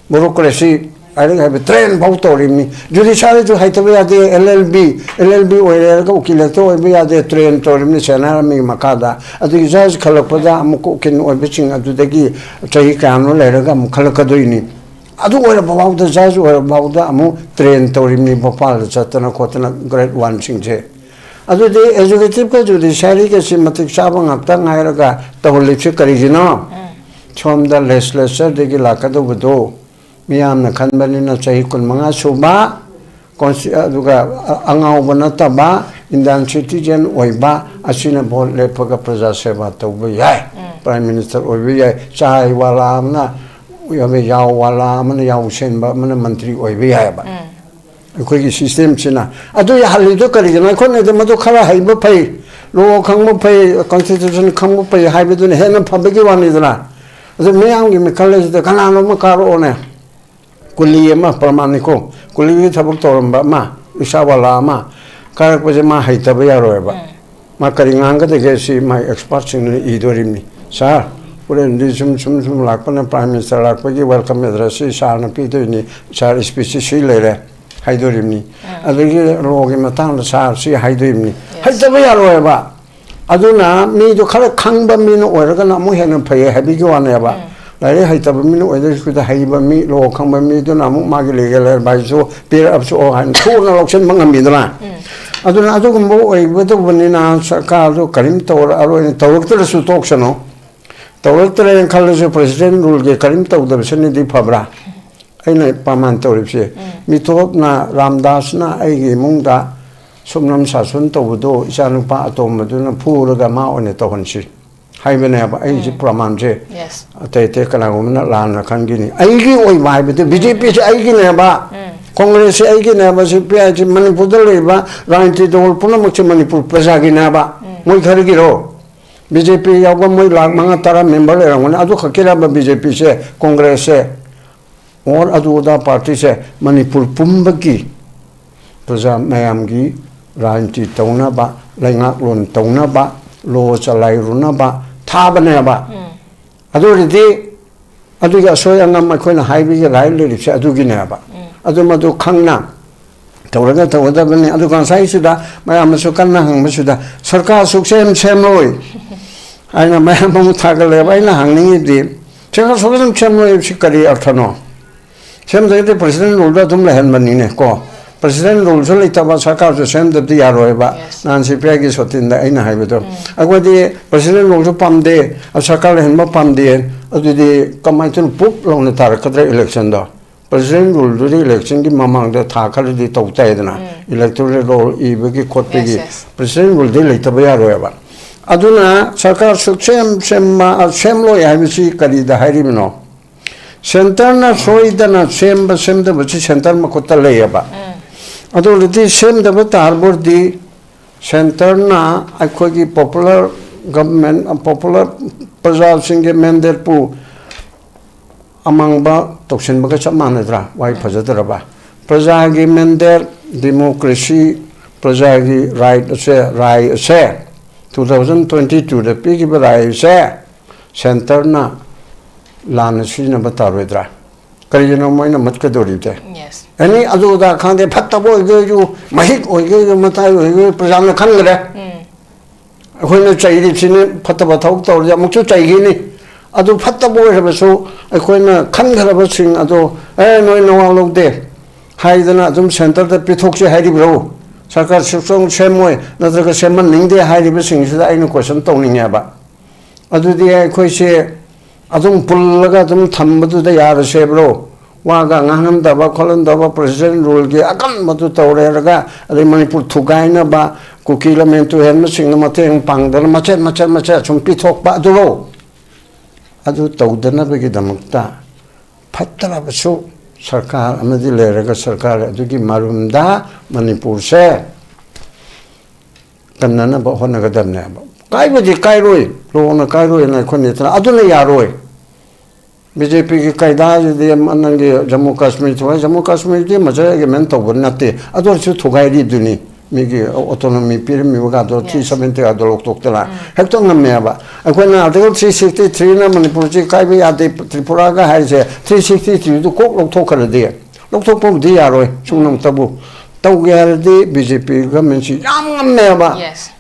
ꯕ꯭ꯌꯨꯔꯣꯀ꯭ꯔꯦꯁꯤ, ꯂꯥꯏꯔꯤꯛ ꯍꯩꯕ, ꯇ꯭ꯔꯦꯟ ꯐꯥꯎ ꯇꯧꯔꯤꯕꯅꯤ꯫ ꯖꯨꯗꯤꯁꯤꯌꯥꯔꯤꯁꯨ ꯍꯩꯇꯕ ꯌꯥꯗꯦ꯫ L L B, L L B ꯑꯣꯏꯔꯦ ꯍꯥꯏꯔꯒ ꯎꯀꯤꯜ ꯍꯦꯛꯇ ꯑꯣꯏꯕ ꯌꯥꯗꯦ, ꯇ꯭ꯔꯦꯟ ꯇꯧꯔꯤꯕꯅꯤ ꯁꯦꯅꯥꯔ ꯑꯃꯒꯤ ꯃꯈꯥꯗ꯫ ꯑꯗꯨꯒꯤ ꯖꯖ ꯈꯜꯂꯛꯄꯗ ꯑꯃꯨꯛ ꯎꯀꯤꯜ ꯑꯣꯏꯕꯁꯤꯡ ꯑꯗꯨꯗꯒꯤ ꯆꯍꯤ ꯀꯌꯥꯅꯣ ꯂꯩꯔꯒ ꯑꯃꯨꯛ ꯈꯜꯂꯛꯀꯗꯣꯏꯅꯤ꯫ ꯑꯗꯨ ꯑꯣꯏꯔꯕ ꯐꯥꯎꯗ, ꯖꯖ ꯑꯣꯏꯔꯕ ꯐꯥꯎꯗ ꯑꯃꯨꯛ ꯇ꯭ꯔꯦꯟ ꯇꯧꯔꯤꯕꯅꯤ ꯚꯣꯄꯥꯜꯗ ꯆꯠꯇꯅ ꯈꯣꯠꯇꯅ ꯒ꯭ꯔꯦꯠ ꯋꯥꯟꯁꯤꯡꯁꯦ꯫ ꯑꯗꯨꯗꯤ ꯑꯦꯖꯨꯀꯦꯇꯤꯚꯀ ꯖꯨꯗꯤꯁꯤꯌꯥꯔꯤꯒꯁꯤ ꯃꯇꯤꯛ ꯆꯥꯕ ꯉꯥꯛꯇ ꯉꯥꯏꯔꯒ ꯇꯧꯍꯜꯂꯤꯕꯁꯤ ꯀꯔꯤꯒꯤꯅꯣ? ꯁꯣꯝꯗ ꯂꯦꯖꯤꯁꯂꯦꯆꯔꯗꯒꯤ ꯂꯥꯛꯀꯗꯧꯕꯗꯣ ꯃꯤꯌꯥꯝꯅ ꯈꯟꯕꯅꯤꯅ ꯆꯍꯤ ꯀꯨꯟꯃꯉꯥ ꯁꯨꯕ, ꯀꯣꯟꯁꯇꯤ-, ꯑꯗꯨꯒ ꯑ-, ꯑꯉꯥꯎꯕ ꯅꯠꯇꯕ, ꯏꯟꯗꯤꯌꯥꯟ ꯁꯤꯇꯤꯖꯦꯟ ꯑꯣꯏꯕ ꯑꯁꯤꯅ ꯚꯣꯠ ꯂꯦꯞꯄꯒ ꯄ꯭ꯔꯖꯥ ꯁꯦꯕꯥ ꯇꯧꯕ ꯌꯥꯏ, ꯄ꯭ꯔꯥꯏꯝ ꯃꯤꯅꯤꯁꯇꯔ ꯑꯣꯏꯕ ꯌꯥꯏ, ꯆꯥꯏ ꯋꯥꯂꯥ ꯑꯃꯅ, ꯌꯥꯎ ꯋꯥꯂꯥ ꯑꯃꯅ, ꯌꯥꯎ ꯁꯦꯟꯕ ꯑꯃꯅ ꯃꯟꯇ꯭ꯔꯤ ꯑꯣꯏꯕ ꯌꯥꯏꯑꯕ꯫ ꯑꯩꯈꯣꯏꯒꯤ ꯁꯤꯁꯇꯦꯝꯁꯤꯅ ꯑꯗꯨ ꯌꯥꯍꯜꯂꯤꯗꯣ ꯀꯔꯤꯒꯤꯅꯣ? ꯑꯩꯈꯣꯏꯅꯗꯤ ꯃꯗꯨ ꯈꯔ ꯍꯩꯕ ꯐꯩ, ꯂꯣ ꯈꯪꯕ ꯐꯩ, ꯀꯣꯟꯁꯇꯤꯇ꯭ꯌꯨꯁꯟ ꯈꯪꯕ ꯐꯩ ꯍꯥꯏꯕꯗꯨꯅ ꯍꯦꯟꯅ ꯐꯕꯒꯤ ꯋꯥꯅꯤꯗꯅ꯫ ꯑꯗꯨ ꯃꯤꯌꯥꯝꯒꯤ ꯃꯤꯈꯜ ꯑꯁꯤꯗ ꯀꯅꯥꯅꯣꯝꯃ ꯀꯥꯔꯛꯑꯣꯅꯦ, ꯀꯨꯂꯤ ꯑꯃ, ꯄ꯭ꯔꯃꯥꯅꯤꯀꯣ, ꯀꯨꯂꯤꯒꯤ ꯊꯕꯛ ꯇꯧꯔꯝꯕ ꯑꯃ, ꯔꯤꯛꯁꯥꯋꯥꯂꯥ ꯑꯃ ꯀꯥꯔꯛꯄꯁꯦ ꯃꯥ ꯍꯩꯇꯕ ꯌꯥꯔꯣꯏꯕ꯫ ꯃꯥ ꯀꯔꯤ ꯉꯥꯡꯒꯗꯒꯦ ꯁꯤ ꯃꯥꯏ ꯑꯦꯛꯁꯄꯥꯔꯠꯁꯤꯡꯗꯨꯅ ꯏꯗꯣꯔꯤꯕꯅꯤ꯫ "ꯁꯥꯔ, ꯍꯣꯔꯦꯟꯗꯤ ꯁꯨꯝ, ꯁꯨꯝ, ꯁꯨꯝ ꯂꯥꯛꯄꯅ ꯄ꯭ꯔꯥꯏꯝ ꯃꯤꯅꯤꯁꯇꯔ ꯂꯥꯛꯄꯒꯤ ꯋꯦꯜꯀꯝ ꯑꯦꯗ꯭ꯔꯦꯁꯁꯤ ꯁꯥꯔꯅ ꯄꯤꯗꯣꯏꯅꯤ, ꯁꯥꯔ, ꯁ꯭ꯄꯤꯆꯁꯤ ꯁꯤ ꯂꯩꯔꯦ" ꯍꯥꯏꯗꯣꯔꯤꯕꯅꯤ꯫ ꯑꯗꯒꯤ ꯂꯣꯒꯤ ꯃꯇꯥꯡꯗ ꯁꯥꯔ ꯁꯤ ꯍꯥꯏꯗꯣꯔꯤꯕꯅꯤ꯫ ꯍꯩꯇꯕ ꯌꯥꯔꯣꯏꯕ꯫ ꯑꯗꯨꯅ ꯃꯤꯗꯣ ꯈꯔ ꯈꯪꯕ ꯃꯤꯅ ꯑꯣꯏꯔꯒꯅ ꯑꯃꯨꯛ ꯍꯦꯟꯅ ꯐꯩ ꯍꯥꯏꯕꯒꯤ ꯋꯥꯅꯦꯕ꯫ ꯂꯥꯏꯔꯤꯛ ꯍꯩꯇꯕ ꯃꯤꯅ ꯑꯣꯏꯗꯣꯏꯁꯨꯗ ꯍꯩꯕ ꯃꯤ, ꯂꯣ ꯈꯪꯕ ꯃꯤꯗꯨꯅ ꯑꯃꯨꯛ ꯃꯥꯒꯤ ꯂꯤꯒꯦꯜ ꯑꯦꯗꯚꯥꯏꯁꯁꯨ ꯄꯤꯔꯛꯑꯕꯁꯨ ꯑꯣ ꯍꯥꯏꯅ ꯊꯨꯅ ꯂꯧꯁꯤꯟꯕ ꯉꯝꯃꯤꯗꯅ꯫ ꯑꯗꯨꯅ ꯑꯗꯨꯒꯨꯝꯕ ꯑꯣꯏꯒꯗꯧꯕꯅꯤꯅ ꯁꯔꯀꯥꯔꯗꯨ ꯀꯔꯤꯝ ꯇꯧꯔꯛꯑꯔꯣꯏꯅ, ꯇꯧꯔꯛꯇ꯭ꯔꯁꯨ ꯇꯣꯛꯁꯅꯨ꯫ ꯇꯧꯔꯛꯇ꯭ꯔꯦꯅ ꯈꯜꯂꯁꯨ ꯄ꯭ꯔꯦꯁꯤꯗꯦꯟ ꯔꯨꯜꯒꯤ ꯀꯔꯤꯝ ꯇꯧꯗꯕꯁꯤꯅꯗꯤ ꯐꯕ꯭ꯔꯥ? ꯑꯩꯅ ꯄ꯭ꯔꯃꯥꯟ ꯇꯧꯔꯤꯕꯁꯦ, ꯃꯤꯇꯣꯞꯅ, ꯔꯥꯝꯗꯥꯁꯅ ꯑꯩꯒꯤ ꯏꯃꯨꯡꯗ ꯁꯨꯞꯅꯝ ꯁꯥꯁꯨꯟ ꯇꯧꯕꯗꯣ ꯏꯆꯥꯅꯨꯄꯥ ꯑꯇꯣꯝꯕꯗꯨꯅ ꯐꯨꯔꯒ ꯃꯥ ꯑꯣꯏꯅ ꯇꯧꯍꯟꯁꯤ ꯍꯥꯏꯕꯅꯦꯕ꯫ ꯑꯩꯁꯦ ꯄ꯭ꯔꯃꯥꯟꯁꯦ, Yes. ꯑꯇꯩ ꯑꯇꯩ ꯀꯅꯥꯒꯨꯝꯕꯅ ꯂꯥꯟꯅ ꯈꯟꯈꯤꯅꯤ꯫ ꯑꯩꯒꯤ ꯑꯣꯏꯕ ꯍꯥꯏꯕꯗꯤ ꯕꯤ ꯖꯦ ꯄꯤꯁꯦ ꯑꯩꯒꯤꯅꯦꯕ, ꯀꯣꯡꯒ꯭ꯔꯦꯁꯁꯦ ꯑꯩꯒꯤꯅꯦꯕ, ꯁꯤ ꯄꯤ ꯑꯥꯏ ꯁꯤ ꯃꯅꯤꯄꯨꯔꯗ ꯂꯩꯔꯤꯕ ꯔꯥꯖꯅꯤꯇꯤ ꯗꯜ ꯄꯨꯝꯅꯃꯛꯁꯦ ꯃꯅꯤꯄꯨꯔ ꯄ꯭ꯔꯖꯥꯒꯤꯅꯦꯕ꯫ ꯃꯣꯏ ꯈꯔꯒꯤꯔꯣ? ꯕꯤ ꯖꯦ ꯄꯤ ꯌꯥꯎꯕ ꯃꯣꯏ ꯂꯥꯛ ꯃꯉꯥ ꯇꯔꯥ ꯃꯦꯝꯕꯔ ꯂꯩꯔꯝꯒꯅꯤ꯫ ꯑꯗꯨ ꯈꯛꯀꯤꯔꯕ ꯕꯤ ꯖꯦ ꯄꯤꯁꯦ, ꯀꯣꯡꯒ꯭ꯔꯦꯁꯁꯦ, ꯑꯣꯔ ꯑꯗꯨ ꯑꯗꯥ ꯄꯥꯔꯇꯤꯁꯦ? ꯃꯅꯤꯄꯨꯔ ꯄꯨꯝꯕꯒꯤ ꯄ꯭ꯔꯖꯥ ꯃꯌꯥꯝꯒꯤ ꯔꯥꯖꯅꯤꯇꯤ ꯇꯧꯅꯕ, ꯂꯩꯉꯥꯛꯂꯣꯟ ꯇꯧꯅꯕ, ꯂꯣ ꯆꯂꯥꯏꯔꯨꯅꯕ ꯊꯥꯕꯅꯦꯕ꯫ ꯑꯗꯨ ꯑꯣꯏꯔꯗꯤ ꯑꯗꯨꯒꯤ ꯑꯁꯣꯏ ꯑꯉꯥꯝ ꯑꯩꯈꯣꯏꯅ ꯍꯥꯏꯕꯒꯤ ꯔꯥꯏꯠ ꯂꯩꯔꯤꯕꯁꯦ ꯑꯗꯨꯒꯤꯅꯦꯕ꯫ ꯑꯗꯨ ꯃꯗꯨ ꯈꯪꯅ ꯇꯧꯔꯒ ꯇꯧꯒꯗꯕꯅꯤ꯫ ꯑꯗꯨꯒ ꯉꯁꯥꯏꯁꯤꯗ ꯃꯌꯥꯝꯅꯁꯨ ꯀꯟꯅ ꯍꯪꯕꯁꯤꯗ ꯁꯔꯀꯥꯔ ꯁꯨꯛꯁꯦꯝ ꯁꯦꯝꯂꯣꯏ ꯍꯥꯏꯅ ꯃꯌꯥꯝ ꯑꯃ ꯊꯥꯒꯠꯂꯦꯕ꯫ ꯑꯩꯅ ꯍꯪꯅꯤꯡꯉꯤꯗꯤ ꯁꯔꯀꯥꯔ ꯁꯨꯛꯁꯦꯝ ꯁꯦꯝꯂꯣꯏ ꯍꯥꯏꯕꯁꯤ ꯀꯔꯤ ꯑꯔꯊꯅꯣ? ꯁꯦꯝꯗ꯭ꯔꯒꯗꯤ ꯄ꯭ꯔꯁꯤꯗꯦꯟ ꯔꯨꯜꯗ ꯑꯗꯨꯝ ꯂꯩꯍꯟꯕꯅꯤꯅꯦ ꯀꯣ꯫ ꯄ꯭ꯔꯁꯤꯗꯦꯟ ꯔꯨꯜꯁꯨ ꯂꯩꯇꯕ ꯁꯔꯀꯥꯔꯁꯨ ꯁꯦꯝꯗꯕꯗꯤ ꯌꯥꯔꯣꯏꯕ꯫ Yes. ꯅꯍꯥꯟ ꯁꯤ ꯄꯤ ꯑꯥꯏꯒꯤ ꯁꯣꯇꯤꯟꯗ ꯑꯩꯅ ꯍꯥꯏꯕꯗꯣ, ꯑꯩꯈꯣꯏꯗꯤ ꯄ꯭ꯔꯁꯤꯗꯦꯟ ꯔꯨꯜꯁꯨ ꯄꯥꯝꯗꯦ, ꯁꯔꯀꯥꯔ ꯂꯩꯍꯟꯕ ꯄꯥꯝꯗꯦ꯫ ꯑꯗꯨꯗꯤ ꯀꯃꯥꯏꯅ ꯇꯧꯅ ꯄꯨꯞ ꯂꯥꯎꯅ ꯇꯥꯔꯛꯀꯗ꯭ꯔꯥ ꯏꯂꯦꯛꯁꯟꯗꯣ? ꯄ꯭ꯔꯁꯤꯗꯦꯟ ꯔꯨꯜꯗꯨꯗꯤ ꯏꯂꯦꯛꯁꯟꯒꯤ ꯃꯃꯥꯡꯗ ꯊꯥ ꯈꯔꯗꯤ ꯇꯧ ꯇꯥꯏꯗꯅ, ꯏꯂꯦꯛꯇꯣꯔꯦꯜ ꯔꯣꯜ ꯏꯕꯒꯤ ꯈꯣꯠꯄꯒꯤ꯫ Yes, yes. ꯄ꯭ꯔꯁꯤꯗꯦꯟ ꯔꯨꯜꯗꯤ ꯂꯩꯇꯕ ꯌꯥꯔꯣꯏꯕ꯫ ꯑꯗꯨꯅ ꯁꯔꯀꯥꯔ ꯁꯨꯛꯁꯦꯝ ꯁꯦꯝꯃ-, ꯁꯦꯝꯂꯣꯏ ꯍꯥꯏꯕꯁꯤ ꯀꯔꯤꯗ ꯍꯥꯏꯔꯤꯕꯅꯣ? ꯁꯦꯟꯇꯔꯅ ꯁꯣꯏꯗꯅ ꯁꯦꯝꯕ ꯁꯦꯝꯗꯕꯁꯤ ꯁꯦꯟꯇꯔ ꯃꯈꯨꯠꯇ ꯂꯩꯌꯦꯕ꯫ ꯑꯗꯨ ꯑꯣꯏꯔꯗꯤ ꯁꯦꯝꯗꯕ ꯇꯥꯔꯕ ꯑꯣꯏꯔꯗꯤ ꯁꯦꯟꯇꯔꯅ ꯑꯩꯈꯣꯏꯒꯤ ꯄꯣꯄꯨꯂꯔ ꯒꯚꯔꯟꯃꯦꯟ, ꯄꯣꯄꯨꯂꯔ ꯄ꯭ꯔꯖꯥꯁꯤꯡꯒꯤ ꯃꯦꯟꯗꯦꯠꯄꯨ ꯑꯃꯥꯡꯕ ꯇꯧꯁꯤꯟꯕꯒ ꯆꯞ ꯃꯥꯟꯅꯗ꯭ꯔꯥ? ꯋꯥꯍꯩ ꯐꯖꯗ꯭ꯔꯕ? ꯄ꯭ꯔꯖꯥꯒꯤ ꯃꯦꯟꯗꯦꯠ, ꯗꯤꯃꯣꯀ꯭ꯔꯦꯁꯤ, ꯄ꯭ꯔꯖꯥꯒꯤ ꯔꯥꯏꯠ ꯑꯁꯦ, ꯔꯥꯏ ꯑꯁꯦ, two thousand twenty twoꯗ ꯄꯤꯈꯤꯕ ꯔꯥꯏ ꯑꯁꯦ ꯁꯦꯟꯇꯔꯅ ꯂꯥꯟꯅ ꯁꯤꯖꯤꯟꯅꯕ ꯇꯥꯔꯣꯏꯗ꯭ꯔꯥ? ꯀꯔꯤꯒꯤꯅꯣ ꯃꯣꯏꯅ ꯃꯨꯠꯀꯗꯧꯔꯤꯕꯁꯦ? Yes. ꯑꯦꯅꯤ ꯑꯗꯨ ꯑꯗꯥ ꯈꯪꯗꯦ, ꯐꯠꯇꯕ ꯑꯣꯏꯒꯦ ꯑꯣꯏꯁꯨ, ꯃꯍꯤꯛ ꯑꯣꯏꯒꯦ ꯑꯣꯏꯁꯨ, ꯃꯇꯥꯏ ꯑꯣꯏꯒꯦ ꯑꯣꯏꯁꯨ, ꯄ꯭ꯔꯖꯥꯅ ꯈꯟꯈ꯭ꯔꯦ꯫ ꯑꯩꯈꯣꯏꯅ ꯆꯩꯔꯤꯕꯁꯤꯅꯤ, ꯐꯠꯇꯕ ꯊꯕꯛ ꯇꯧꯔꯗꯤ ꯑꯃꯨꯛꯁꯨ ꯆꯩꯈꯤꯅꯤ꯫ ꯑꯗꯨ ꯐꯠꯇꯕ ꯑꯣꯏꯔꯕꯁꯨ ꯑꯩꯈꯣꯏꯅ ꯈꯟꯈ꯭ꯔꯕꯁꯤꯡ ꯑꯗꯣ, "ꯑꯦ, ꯅꯣꯏ ꯅꯋꯥ ꯂꯧꯗꯦ" ꯍꯥꯏꯗꯅ ꯑꯗꯨꯝ ꯁꯦꯟꯇꯔꯗ ꯄꯤꯊꯣꯛꯁꯤ ꯍꯥꯏꯔꯤꯕ꯭ꯔꯣ? ꯁꯔꯀꯥꯔ ꯁꯨꯡꯁꯦꯝ ꯁꯦꯝꯃꯣꯏ, ꯅꯠꯇ꯭ꯔꯒ ꯁꯦꯝꯍꯟꯅꯤꯡꯗꯦ ꯍꯥꯏꯔꯤꯕꯁꯤꯡꯁꯤꯗ ꯑꯩꯅ ꯀꯣꯏꯁꯟ ꯇꯧꯅꯤꯡꯉꯦꯕ꯫ ꯑꯗꯨꯗꯤ ꯑꯩꯈꯣꯏꯁꯦ ꯑꯗꯨꯝ ꯄꯨꯜꯂꯒ ꯑꯗꯨꯝ ꯊꯝꯕꯗꯨꯗ ꯌꯥꯔꯁꯦꯕ꯭ꯔꯣ? ꯋꯥꯒ ꯉꯥꯡꯍꯟꯗꯕ ꯈꯣꯠꯍꯟꯗꯕ, ꯄ꯭ꯔꯦꯁꯤꯗꯦꯟ ꯔꯨꯜꯒꯤ ꯑꯀꯟꯕꯗꯨ ꯇꯧꯔꯦꯔꯒ, ꯑꯗꯩ ꯃꯅꯤꯄꯨꯔ ꯊꯨꯒꯥꯏꯅꯕ, ꯀꯨꯀꯤ ꯂꯝꯃꯦꯟ ꯇꯨꯍꯦꯟꯕꯁꯤꯡꯅ ꯃꯇꯦꯡ ꯄꯥꯡꯗꯅ ꯃꯆꯦꯠ ꯃꯆꯦꯠ ꯃꯆꯦꯠ ꯁꯨꯝ ꯄꯤꯊꯣꯛꯄ ꯑꯗꯨꯔꯣ? ꯑꯗꯨ ꯇꯧꯗꯅꯕꯒꯤꯗꯃꯛꯇ ꯐꯠꯇ꯭ꯔꯕꯁꯨ ꯁꯔꯀꯥꯔ ꯑꯃꯗꯤ ꯂꯩꯔꯒ, ꯁꯔꯀꯥꯔ ꯑꯗꯨꯒꯤ ꯃꯔꯨꯝꯗ ꯃꯅꯤꯄꯨꯔꯁꯦ ꯀꯟꯅꯅꯕ ꯍꯣꯠꯅꯒꯗꯕꯅꯦꯕ꯫ ꯀꯥꯏꯕꯗꯤ ꯀꯥꯏꯔꯣꯏ, ꯂꯣꯅ ꯀꯥꯏꯔꯣꯏꯅ ꯑꯩꯈꯣꯏꯅ ꯅꯠꯇꯅ, ꯑꯗꯨꯅ ꯌꯥꯔꯣꯏ꯫ ꯕꯤ ꯖꯦ ꯄꯤꯒꯤ ꯀꯥꯏꯗꯥꯁꯤꯗꯤ ꯑꯃ ꯅꯪꯒꯤ ꯖꯝꯃꯨ ꯀꯥꯁꯃꯤꯔ ꯊꯣꯛꯑꯦ, ꯖꯝꯃꯨ ꯀꯥꯁꯃꯤꯔꯗꯤ ꯃꯖꯔ ꯑꯦꯒ꯭ꯔꯤꯃꯦꯟ ꯇꯧꯕ ꯅꯠꯇꯦ, ꯑꯗꯨ ꯑꯣꯏꯔꯁꯨ ꯊꯨꯒꯥꯏꯔꯤꯗꯨꯅꯤ꯫ ꯃꯤꯒꯤ ꯑꯣꯇꯣꯅꯣꯃꯤ ꯄꯤꯔꯝꯃꯤꯕꯒꯗꯣ, ꯊ꯭ꯔꯤ ꯁꯕꯦꯟꯇꯤꯒꯗꯣ ꯂꯧꯊꯣꯛꯇꯅ ꯍꯦꯛꯇ ꯉꯝꯃꯦꯕ꯫ ꯑꯩꯈꯣꯏꯅ ꯑꯥꯔꯇꯤꯀꯜ ꯊ꯭ꯔꯤ ꯁꯤꯛꯁꯇꯤ ꯊ꯭ꯔꯤꯅ ꯃꯅꯤꯄꯨꯔꯁꯤ ꯀꯥꯏꯕ ꯌꯥꯗꯦ, ꯇ꯭ꯔꯤꯄꯨꯔꯥꯒ ꯍꯥꯏꯔꯤꯁꯦ, ꯊ꯭ꯔꯤ ꯁꯤꯛꯁꯇꯤ ꯊ꯭ꯔꯤꯗꯨ ꯀꯣꯛ ꯂꯧꯊꯣꯛꯈ꯭ꯔꯗꯤ, ꯂꯧꯊꯣꯛꯄꯕꯨꯗꯤ ꯌꯥꯔꯣꯏ, ꯁꯨꯡꯅꯃꯛꯇꯕꯨ꯫ ꯇꯧꯒꯦ ꯍꯥꯏꯔꯗꯤ ꯕꯤ ꯖꯦ ꯄꯤ ꯒꯃꯦꯟꯁꯤ ꯌꯥꯝ ꯉꯝꯃꯦꯕ꯫ ꯌꯦꯁ꯫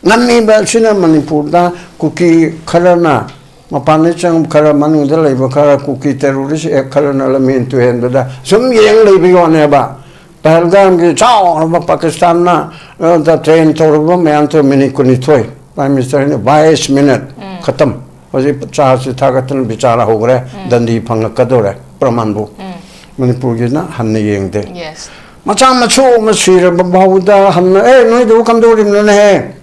ꯉꯝꯃꯤꯕ ꯑꯁꯤꯅ ꯃꯅꯤꯄꯨꯔꯗ ꯀꯨꯀꯤ ꯈꯔꯅ, ꯃꯄꯥꯟꯗ ꯆꯪꯕ ꯈꯔ, ꯃꯅꯨꯡꯗ ꯂꯩꯕ ꯈꯔ, ꯀꯨꯀꯤ ꯇꯦꯔꯣꯔꯤꯁ ꯑꯦꯛ ꯈꯔꯅ ꯂꯝꯍꯦꯟ ꯇꯨꯍꯦꯟꯕꯗ ꯁꯨꯝ ꯌꯦꯡ ꯂꯩꯕ ꯌꯣꯟꯅꯦꯕ꯫ ꯄꯍꯜꯒꯥꯝꯒꯤ ꯆꯥꯎꯔꯕ ꯄꯥꯀꯤꯁꯇꯥꯟꯅ, ꯑ, ꯗ ꯇ꯭ꯔꯦꯟ ꯇꯧꯔꯕ ꯃꯌꯥꯝꯗꯣ ꯃꯤꯅꯤꯠ ꯀꯨꯟꯅꯤꯊꯣꯏ, ꯄ꯭ꯔꯥꯏꯝ ꯃꯤꯅꯤꯁꯇꯔꯅ ꯕꯥꯏꯁ ꯃꯤꯅꯤꯠ ꯈꯇꯝ꯫ ꯍꯧꯖꯤꯛ ꯆꯥꯔꯖꯁꯤ ꯊꯥꯒꯠꯇꯅ ꯕꯤꯆꯥꯔ ꯍꯧꯈ꯭ꯔꯦ꯫ ꯗꯟꯗꯤ ꯐꯪꯉꯛꯀꯗꯧꯔꯦ ꯄ꯭ꯔꯃꯥꯟꯕꯨ꯫ ꯃꯅꯤꯄꯨꯔꯒꯤꯅ ꯍꯟꯅ ꯌꯦꯡꯗꯦ꯫ ꯌꯦꯁ꯫ ꯃꯆꯥ ꯃꯁꯨ ꯑꯃ ꯁꯤꯔꯕ ꯐꯥꯎꯕꯗ ꯍꯟꯅ, "ꯑꯦ, ꯅꯣꯏꯗꯨꯕꯨ ꯀꯝꯗꯧꯔꯤꯕꯅꯣꯅꯦꯍꯦ?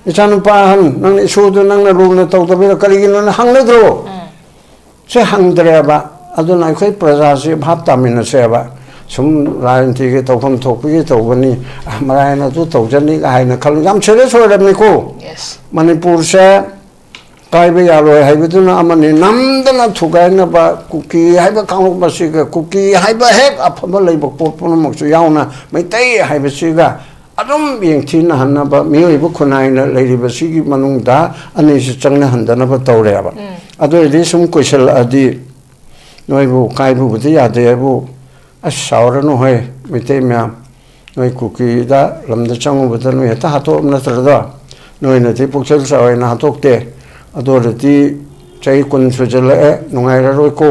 ꯏꯆꯥꯅꯨꯄꯥ ꯑꯍꯟ, ꯅꯪꯅ ꯏꯁꯨꯗꯨ ꯅꯪꯅ ꯂꯨꯅ ꯇꯧꯗꯕꯤꯗ ꯀꯔꯤꯒꯤꯅꯣꯅ ꯍꯪꯅꯗ꯭ꯔꯣ?" ꯁꯤ ꯍꯪꯗ꯭ꯔꯦꯕ꯫ ꯑꯗꯨꯅ ꯑꯩꯈꯣꯏ ꯄ꯭ꯔꯖꯥꯁꯤ ꯚꯥꯞ ꯇꯥꯃꯤꯟꯅꯁꯦꯕ꯫ ꯁꯨꯝ ꯔꯥꯖꯅꯤꯇꯤꯒꯤ ꯇꯧꯐꯝ ꯊꯣꯛꯄꯒꯤ ꯇꯧꯕꯅꯤ, ꯃꯔꯥꯏꯅ ꯑꯗꯨ ꯇꯧꯖꯅꯤꯒ ꯍꯥꯏꯅ ꯈꯜꯂꯨ꯫ ꯌꯥꯝ ꯁꯦꯔꯤꯌꯁ ꯑꯣꯏꯔꯕꯅꯤꯀꯣ꯫ ꯌꯦꯁ꯫ ꯃꯅꯤꯄꯨꯔꯁꯦ ꯀꯥꯏꯕ ꯌꯥꯔꯣꯏ ꯍꯥꯏꯕꯗꯨꯅ ꯑꯃꯅꯤ꯫ ꯅꯝꯗꯅ ꯊꯨꯒꯥꯏꯅꯕ ꯀꯨꯀꯤ ꯍꯥꯏꯕ ꯀꯥꯡꯂꯨꯞ ꯑꯁꯤꯒ, ꯀꯨꯀꯤ ꯍꯥꯏꯕ ꯍꯦꯛ ꯑꯐꯕ ꯂꯩꯕ ꯄꯣꯠ ꯄꯨꯝꯅꯃꯛꯁꯨ ꯌꯥꯎꯅ, ꯃꯩꯇꯩ ꯍꯥꯏꯕꯁꯤꯒ ꯑꯗꯨꯝ ꯌꯦꯡꯊꯤꯅꯍꯟꯅꯕ, ꯃꯤꯑꯣꯏꯕ ꯈꯨꯟꯅꯥꯏꯅ ꯂꯩꯔꯤꯕꯁꯤꯒꯤ ꯃꯅꯨꯡꯗ ꯑꯅꯤꯁꯤ ꯆꯪꯅꯍꯟꯗꯅꯕ ꯇꯧꯔꯦꯕ꯫ ꯑꯗꯨ ꯑꯣꯏꯔꯗꯤ ꯁꯨꯝ ꯀꯨꯏꯁꯜꯂꯛꯑꯗꯤ ꯅꯣꯏꯕꯨ ꯀꯥꯏꯕꯕꯨꯗꯤ ꯌꯥꯗꯦ ꯍꯥꯏꯕꯨ, ꯑꯁ, ꯁꯥꯎꯔꯅꯨ ꯍꯣꯏ, ꯃꯩꯇꯩ ꯃꯌꯥꯝ, ꯅꯣꯏ ꯀꯨꯀꯤꯗ ꯂꯝꯗ ꯆꯪꯉꯨꯕꯗ ꯅꯣꯏ ꯍꯦꯛꯇ ꯍꯥꯠꯇꯣꯛꯑꯕ ꯅꯠꯇ꯭ꯔꯗꯣ? ꯅꯣꯏꯅꯗꯤ ꯄꯨꯛꯆꯦꯜ ꯆꯥꯎꯏꯅ ꯍꯥꯠꯇꯣꯛꯇꯦ꯫ ꯑꯗꯨ ꯑꯣꯏꯔꯗꯤ ꯆꯍꯤ ꯀꯨꯟ ꯁꯨꯖꯜꯂꯛꯑꯦ, ꯅꯨꯡꯉꯥꯏꯔꯔꯣꯏꯀꯣ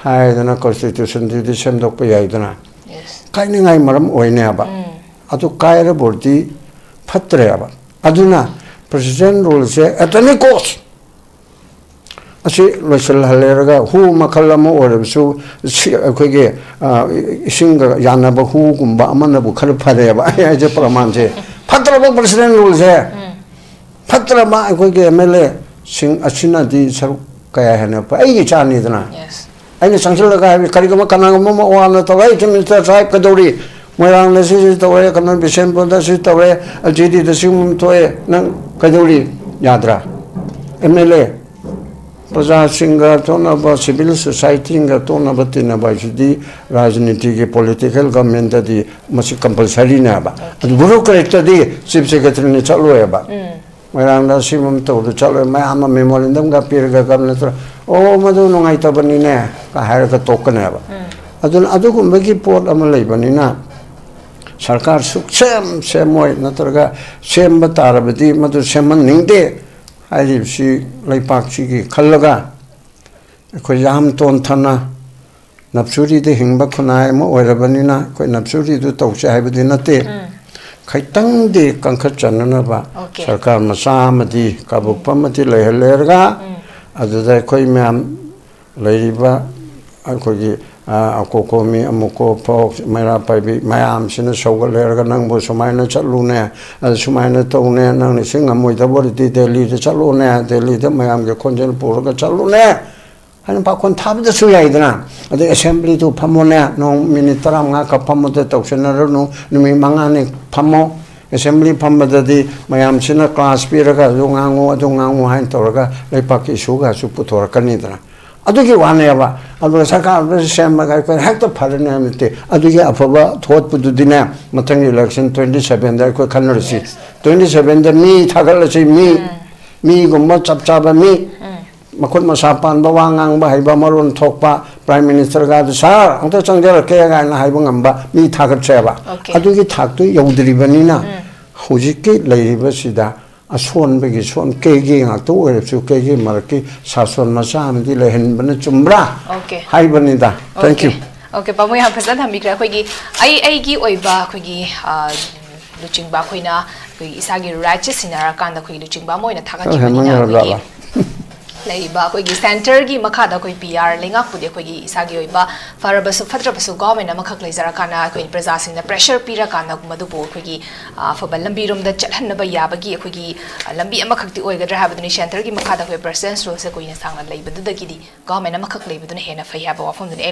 ꯍꯥꯏꯗꯅ ꯀꯣꯟꯁꯇꯤꯇ꯭ꯌꯨꯁꯟꯗꯨꯗꯤ ꯁꯦꯝꯗꯣꯛꯄ ꯌꯥꯏꯗꯅ꯫ ꯀꯥꯏꯅꯤꯡꯉꯥꯏ ꯃꯔꯝ ꯑꯣꯏꯅꯦꯕ꯫ ꯑꯗꯨ ꯀꯥꯏꯔꯕꯨꯗꯤ ꯐꯠꯇ꯭ꯔꯦꯕ꯫ ꯑꯗꯨꯅ ꯄ꯭ꯔꯦꯁꯤꯗꯦꯟ ꯔꯨꯜꯁꯦ ꯑꯦꯠ ꯑꯦꯅꯤ ꯀꯣꯁ ꯑꯁꯤ ꯂꯣꯏꯁꯤꯜꯍꯜꯂꯦꯔꯒ ꯍꯨ ꯃꯈꯜ ꯑꯃ ꯑꯣꯏꯔꯕꯁꯨ ꯁꯤ ꯑꯩꯈꯣꯏꯒꯤ, ꯑ, ꯏꯁꯤꯡꯒ ꯌꯥꯅꯕ ꯍꯨꯒꯨꯝꯕ ꯑꯃꯅꯕꯨ ꯈꯔ ꯐꯔꯦꯕ꯫ ꯑꯩ ꯍꯥꯏꯁꯦ ꯄ꯭ꯔꯃꯥꯟꯁꯦ꯫ ꯐꯠꯇ꯭ꯔꯕ ꯄ꯭ꯔꯦꯁꯤꯗꯦꯟ ꯔꯨꯜꯁꯦ, ꯐꯠꯇ꯭ꯔꯕ ꯑꯩꯈꯣꯏꯒꯤ ꯑꯦꯝ ꯑꯦꯜ ꯑꯦꯁꯤꯡ ꯑꯁꯤꯅꯗꯤ ꯁꯔꯨꯛ ꯀꯌꯥ ꯍꯦꯟꯅ ꯐ-, ꯑꯩꯒꯤ ꯏꯆꯥꯅꯤꯗꯅ꯫ ꯑꯩꯅ ꯆꯪꯁꯤꯜꯂꯒ ꯍꯥꯏꯕ, ꯀꯔꯤꯒꯨꯝꯕ ꯀꯅꯥꯒꯨꯝꯕ ꯑꯃ ꯋꯥꯅ ꯇꯧꯔꯦ, "ꯑꯩ ꯆꯤꯐ ꯃꯤꯅꯤꯁꯇꯔ ꯁꯥꯍꯦꯕ ꯀꯩꯗꯧꯔꯤ? ꯃꯣꯏꯔꯥꯡꯗ ꯁꯤꯁꯤ ꯇꯧꯔꯦ, ꯀꯩꯅꯣ ꯕꯤꯁꯦꯝꯄꯨꯔꯗ ꯁꯤ ꯇꯧꯔꯦ, ꯑꯦꯜ ꯖꯤ ꯗꯤꯗ ꯁꯤꯒꯨꯝꯕ ꯑꯃ ꯊꯣꯛꯑꯦ, ꯅꯪ ꯀꯩꯗꯧꯔꯤ?" ꯌꯥꯗ꯭ꯔꯥ? ꯑꯦꯝ ꯑꯦꯜ ꯑꯦ ꯄ꯭ꯔꯖꯥꯁꯤꯡꯒ ꯇꯣꯠꯅꯕ, ꯁꯤꯚꯤꯜ ꯁꯣꯁꯥꯏꯇꯤꯒ ꯇꯣꯠꯅꯕ ꯇꯤꯟꯅꯕ ꯍꯥꯏꯁꯤꯗꯤ ꯔꯥꯖꯅꯤꯇꯤꯒꯤ, ꯄꯣꯂꯤꯇꯤꯀꯦꯜ ꯒꯚꯔꯟꯃꯦꯟꯇꯗꯤ ꯃꯁꯤ ꯀꯝꯄꯜꯁꯔꯤꯅꯦꯕ꯫ ꯑꯗꯨ ꯕ꯭ꯌꯨꯔꯣꯀ꯭ꯔꯦꯠꯇꯗꯤ ꯆꯤꯐ ꯁꯦꯀ꯭ꯔꯦꯇꯔꯤꯅ ꯆꯠꯂꯣꯏꯕ꯫ ꯃꯣꯏꯔꯥꯡꯗ ꯁꯤꯒꯨꯝꯕ ꯇꯧꯕꯗ ꯆꯠꯂꯣꯏ, ꯃꯌꯥꯝ ꯑꯃ ꯃꯦꯃꯣꯔꯦꯟꯗꯝꯒ ꯄꯤꯔꯒ ꯒꯚꯔꯅꯔ, "ꯑꯣ, ꯃꯗꯨ ꯅꯨꯡꯉꯥꯏꯇꯕꯅꯤꯅꯦ" ꯀ ꯍꯥꯏꯔꯒ ꯇꯣꯛꯀꯅꯦꯕ꯫ ꯑꯗꯨꯅ ꯑꯗꯨꯒꯨꯝꯕꯒꯤ ꯄꯣꯠ ꯑꯃ ꯂꯩꯕꯅꯤꯅ ꯁꯔꯀꯥꯔ ꯁꯨꯛꯁꯦꯝ ꯁꯦꯝꯃꯣꯏ, ꯅꯠꯇ꯭ꯔꯒ ꯁꯦꯝꯕ ꯇꯥꯔꯕꯗꯤ ꯃꯗꯨ ꯁꯦꯝꯍꯟꯅꯤꯡꯗꯦ ꯍꯥꯏꯔꯤꯕꯁꯤ ꯂꯩꯄꯥꯛꯁꯤꯒꯤ ꯈꯜꯂꯒ ꯑꯩꯈꯣꯏ ꯌꯥꯝ ꯇꯣꯟꯊꯅ ꯅꯞꯁꯨꯔꯤꯗ ꯍꯤꯡꯕ ꯈꯨꯟꯅꯥꯏ ꯑꯃ ꯑꯣꯏꯔꯕꯅꯤꯅ ꯑꯩꯈꯣꯏ ꯅꯞꯁꯨꯔꯤꯗꯨ ꯇꯧꯁꯦ ꯍꯥꯏꯕꯗꯤ ꯅꯠꯇꯦ꯫ ꯈꯤꯇꯪꯗꯤ ꯀꯟꯈꯠꯆꯅꯅꯕ ꯑꯣꯀꯦ꯫ ꯁꯔꯀꯥꯔ ꯃꯆꯥ ꯑꯃꯗꯤ ꯀꯥꯕꯨꯛꯄ ꯑꯃꯗꯤ ꯂꯩꯍꯜꯂꯦꯔꯒ ꯑꯗꯨꯗ ꯑꯩꯈꯣꯏ ꯃꯌꯥꯝ ꯂꯩꯔꯤꯕ ꯑꯩꯈꯣꯏꯒꯤ, ꯑ, ꯑꯀꯣꯀꯣꯃꯤ, ꯑꯃꯨꯀꯣ, ꯐꯣꯛꯁ, ꯃꯩꯔꯥ ꯄꯥꯏꯕꯤ ꯃꯌꯥꯝꯁꯤꯅ ꯁꯧꯒꯠꯂꯦꯔꯒ ꯅꯪꯕꯨ ꯁꯨꯃꯥꯏꯅ ꯆꯠꯂꯨꯅꯦ, ꯑꯗꯨ ꯁꯨꯃꯥꯏꯅ ꯇꯧꯅꯦ, ꯅꯪꯅ ꯁꯤ ꯉꯝꯃꯣꯏꯗꯕ ꯑꯣꯏꯔꯗꯤ ꯗꯦꯜꯂꯤꯗ ꯆꯠꯂꯨꯅꯦ, ꯗꯦꯜꯂꯤꯗ ꯃꯌꯥꯝꯒꯤ ꯈꯣꯟꯖꯦꯜ ꯄꯨꯔꯒ ꯆꯠꯂꯨꯅꯦ ꯍꯥꯏꯅ ꯄꯥꯈꯣꯟ ꯊꯥꯕꯗꯁꯨ ꯌꯥꯏꯗꯅ꯫ ꯑꯗꯩ ꯑꯦꯁꯦꯝꯕ꯭ꯂꯤꯗꯨ ꯐꯝꯃꯣꯅꯦ, ꯅꯣꯡ ꯃꯤꯅꯤꯠ ꯇꯔꯥꯃꯉꯥ ꯈꯛ ꯐꯝꯃꯗ ꯇꯧꯁꯤꯟꯅꯔꯨꯅꯨ, ꯅꯨꯃꯤꯠ ꯃꯉꯥꯅꯤ ꯐꯝꯃꯣ꯫ ꯑꯦꯁꯦꯝꯕ꯭ꯂꯤ ꯐꯝꯕꯗꯗꯤ ꯃꯌꯥꯝꯁꯤꯅ ꯀ꯭ꯂꯥꯁ ꯄꯤꯔꯒ ꯑꯗꯨ ꯉꯥꯡꯉꯨ, ꯑꯗꯨ ꯉꯥꯡꯉꯨ ꯍꯥꯏꯅ ꯇꯧꯔꯒ ꯂꯩꯄꯥꯛꯀꯤ ꯏꯁꯨꯒꯁꯨ ꯄꯨꯊꯣꯔꯛꯀꯅꯤꯗꯅ꯫ ꯑꯗꯨꯒꯤ ꯋꯥꯅꯦꯕ꯫ ꯑꯗꯨꯒ ꯁꯔꯀꯥꯔ ꯑꯃ ꯁꯦꯝꯃꯒ ꯑꯩꯈꯣꯏ ꯍꯦꯛꯇ ꯐꯔꯅꯤ ꯍꯥꯏꯕ ꯅꯠꯇꯦ꯫ ꯑꯗꯨꯒꯤ ꯑꯐꯕ ꯊꯣꯛꯄꯗꯨꯗꯤꯅꯦ, ꯃꯊꯪꯒꯤ ꯏꯂꯦꯛꯁꯟ ꯇ꯭ꯋꯦꯟꯇꯤ ꯁꯚꯦꯟꯗ ꯑꯩꯈꯣꯏ ꯈꯟꯅꯔꯁꯤ꯫ ꯇ꯭ꯋꯦꯟꯇꯤ ꯁꯚꯦꯟꯗ ꯃꯤ ꯊꯥꯒꯠꯂꯁꯤ, ꯃꯤ, ꯃꯤꯒꯨꯝꯕ ꯆꯞ ꯆꯥꯕ ꯃꯤ, ꯃꯈꯨꯠ ꯃꯁꯥ ꯄꯥꯟꯕ, ꯋꯥ ꯉꯥꯡꯕ ꯍꯩꯕ, ꯃꯔꯣꯟ ꯊꯣꯛꯄ ꯄ꯭ꯔꯥꯏꯝ ꯃꯤꯅꯤꯁꯇꯔꯒ ꯑꯗꯨ, "ꯁꯥꯔ, ꯑꯝꯇ ꯆꯪꯖꯔꯛꯀꯦ" ꯀꯥꯏꯅ ꯍꯥꯏꯕ ꯉꯝꯕ ꯃꯤ ꯊꯥꯒꯠꯁꯦꯕ꯫ ꯑꯣꯀꯦ꯫ ꯑꯗꯨꯒꯤ ꯊꯥꯛꯇꯨ ꯌꯧꯗ꯭ꯔꯤꯕꯅꯤꯅ ꯍꯧꯖꯤꯛꯀꯤ ꯂꯩꯔꯤꯕꯁꯤꯗ ꯑꯁꯣꯟꯕꯒꯤ ꯁꯣꯟ ꯀꯦꯒꯦ ꯉꯥꯛꯇ ꯑꯣꯏꯔꯁꯨ ꯀꯦꯒꯦ ꯃꯔꯛꯀꯤ ꯁꯥꯁꯣꯟ ꯃꯆꯥ ꯑꯃꯗꯤ ꯂꯩꯍꯟꯕꯅ ꯆꯨꯝꯕ꯭ꯔꯥ? Okay. ꯍꯥꯏꯕꯅꯤꯗ꯫ Thank you. Okay, ꯄꯥꯕꯨꯡ ꯌꯥꯝ ꯐꯖꯅ ꯊꯝꯕꯤꯈ꯭ꯔꯦ꯫ ꯑꯩꯈꯣꯏꯒꯤ ꯑꯩ ꯑꯩꯒꯤ ꯑꯣꯏꯕ ꯑꯩꯈꯣꯏꯒꯤ ꯑ, ꯂꯨꯆꯤꯡꯕ ꯑꯩꯈꯣꯏꯅ ꯑꯩꯈꯣꯏꯒꯤ ꯏꯁꯥꯒꯤ ꯔꯥꯏꯠꯁꯦ ꯁꯤꯟꯅꯔꯀꯥꯟꯗ ꯑꯩꯈꯣꯏꯒꯤ ꯂꯨꯆꯤꯡꯕ ꯑꯃ ꯑꯣꯏꯅ ꯊꯥꯒꯠꯈꯤꯕꯅꯤꯅ ꯍꯦꯃꯟ ꯑꯩꯈꯣꯏꯒꯤ ꯌꯧꯔꯖꯥꯠꯂꯥ? ꯂꯩꯔꯤꯕ ꯑꯩꯈꯣꯏꯒꯤ ꯁꯦꯟꯇꯔꯒꯤ ꯃꯈꯥꯗ ꯑꯩꯈꯣꯏ ꯄꯤ ꯑꯥꯔ ꯂꯩꯉꯥꯛꯄꯨꯗꯤ ꯑꯩꯈꯣꯏꯒꯤ ꯏꯁꯥꯒꯤ ꯑꯣꯏꯕ ꯐꯔꯕꯁꯨ ꯐꯠꯇ꯭ꯔꯕꯁꯨ ꯒꯣꯔꯃꯦꯟ ꯑꯃꯈꯛ ꯂꯩꯖꯔꯀꯥꯟꯗ ꯑꯩꯈꯣꯏ ꯄ꯭ꯔꯖꯥꯁꯤꯡꯅ ꯄ꯭ꯔꯦꯁꯔ ꯄꯤꯔꯀꯥꯟꯗ ꯃꯗꯨꯕꯨ ꯑꯩꯈꯣꯏꯒꯤ ꯑ, ꯑꯐꯕ ꯂꯝꯕꯤꯔꯣꯝꯗ ꯆꯠꯍꯟꯅꯕ ꯌꯥꯕꯒꯤ ꯑꯩꯈꯣꯏꯒꯤ ꯑ, ꯂꯝꯕꯤ ꯑꯃꯈꯛꯇꯤ ꯑꯣꯏꯒꯗ꯭ꯔꯥ ꯍꯥꯏꯕꯗꯨꯅꯤ꯫ ꯁꯦꯟꯇꯔꯒꯤ ꯃꯈꯥꯗ ꯑꯩꯈꯣꯏ ꯄ꯭ꯔꯁꯤꯗꯦꯟꯁ ꯔꯨꯜꯁꯦ ꯀꯨꯏꯅ ꯁꯥꯡꯅ ꯂꯩꯕꯗꯨꯗꯒꯤꯗꯤ ꯒꯣꯔꯃꯦꯟ ꯑꯃꯈꯛ ꯂꯩꯕꯗꯨꯅ ꯍꯦꯟꯅ ꯐꯩ ꯍꯥꯏꯕ ꯋꯥꯐꯝꯗꯨꯅꯤ꯫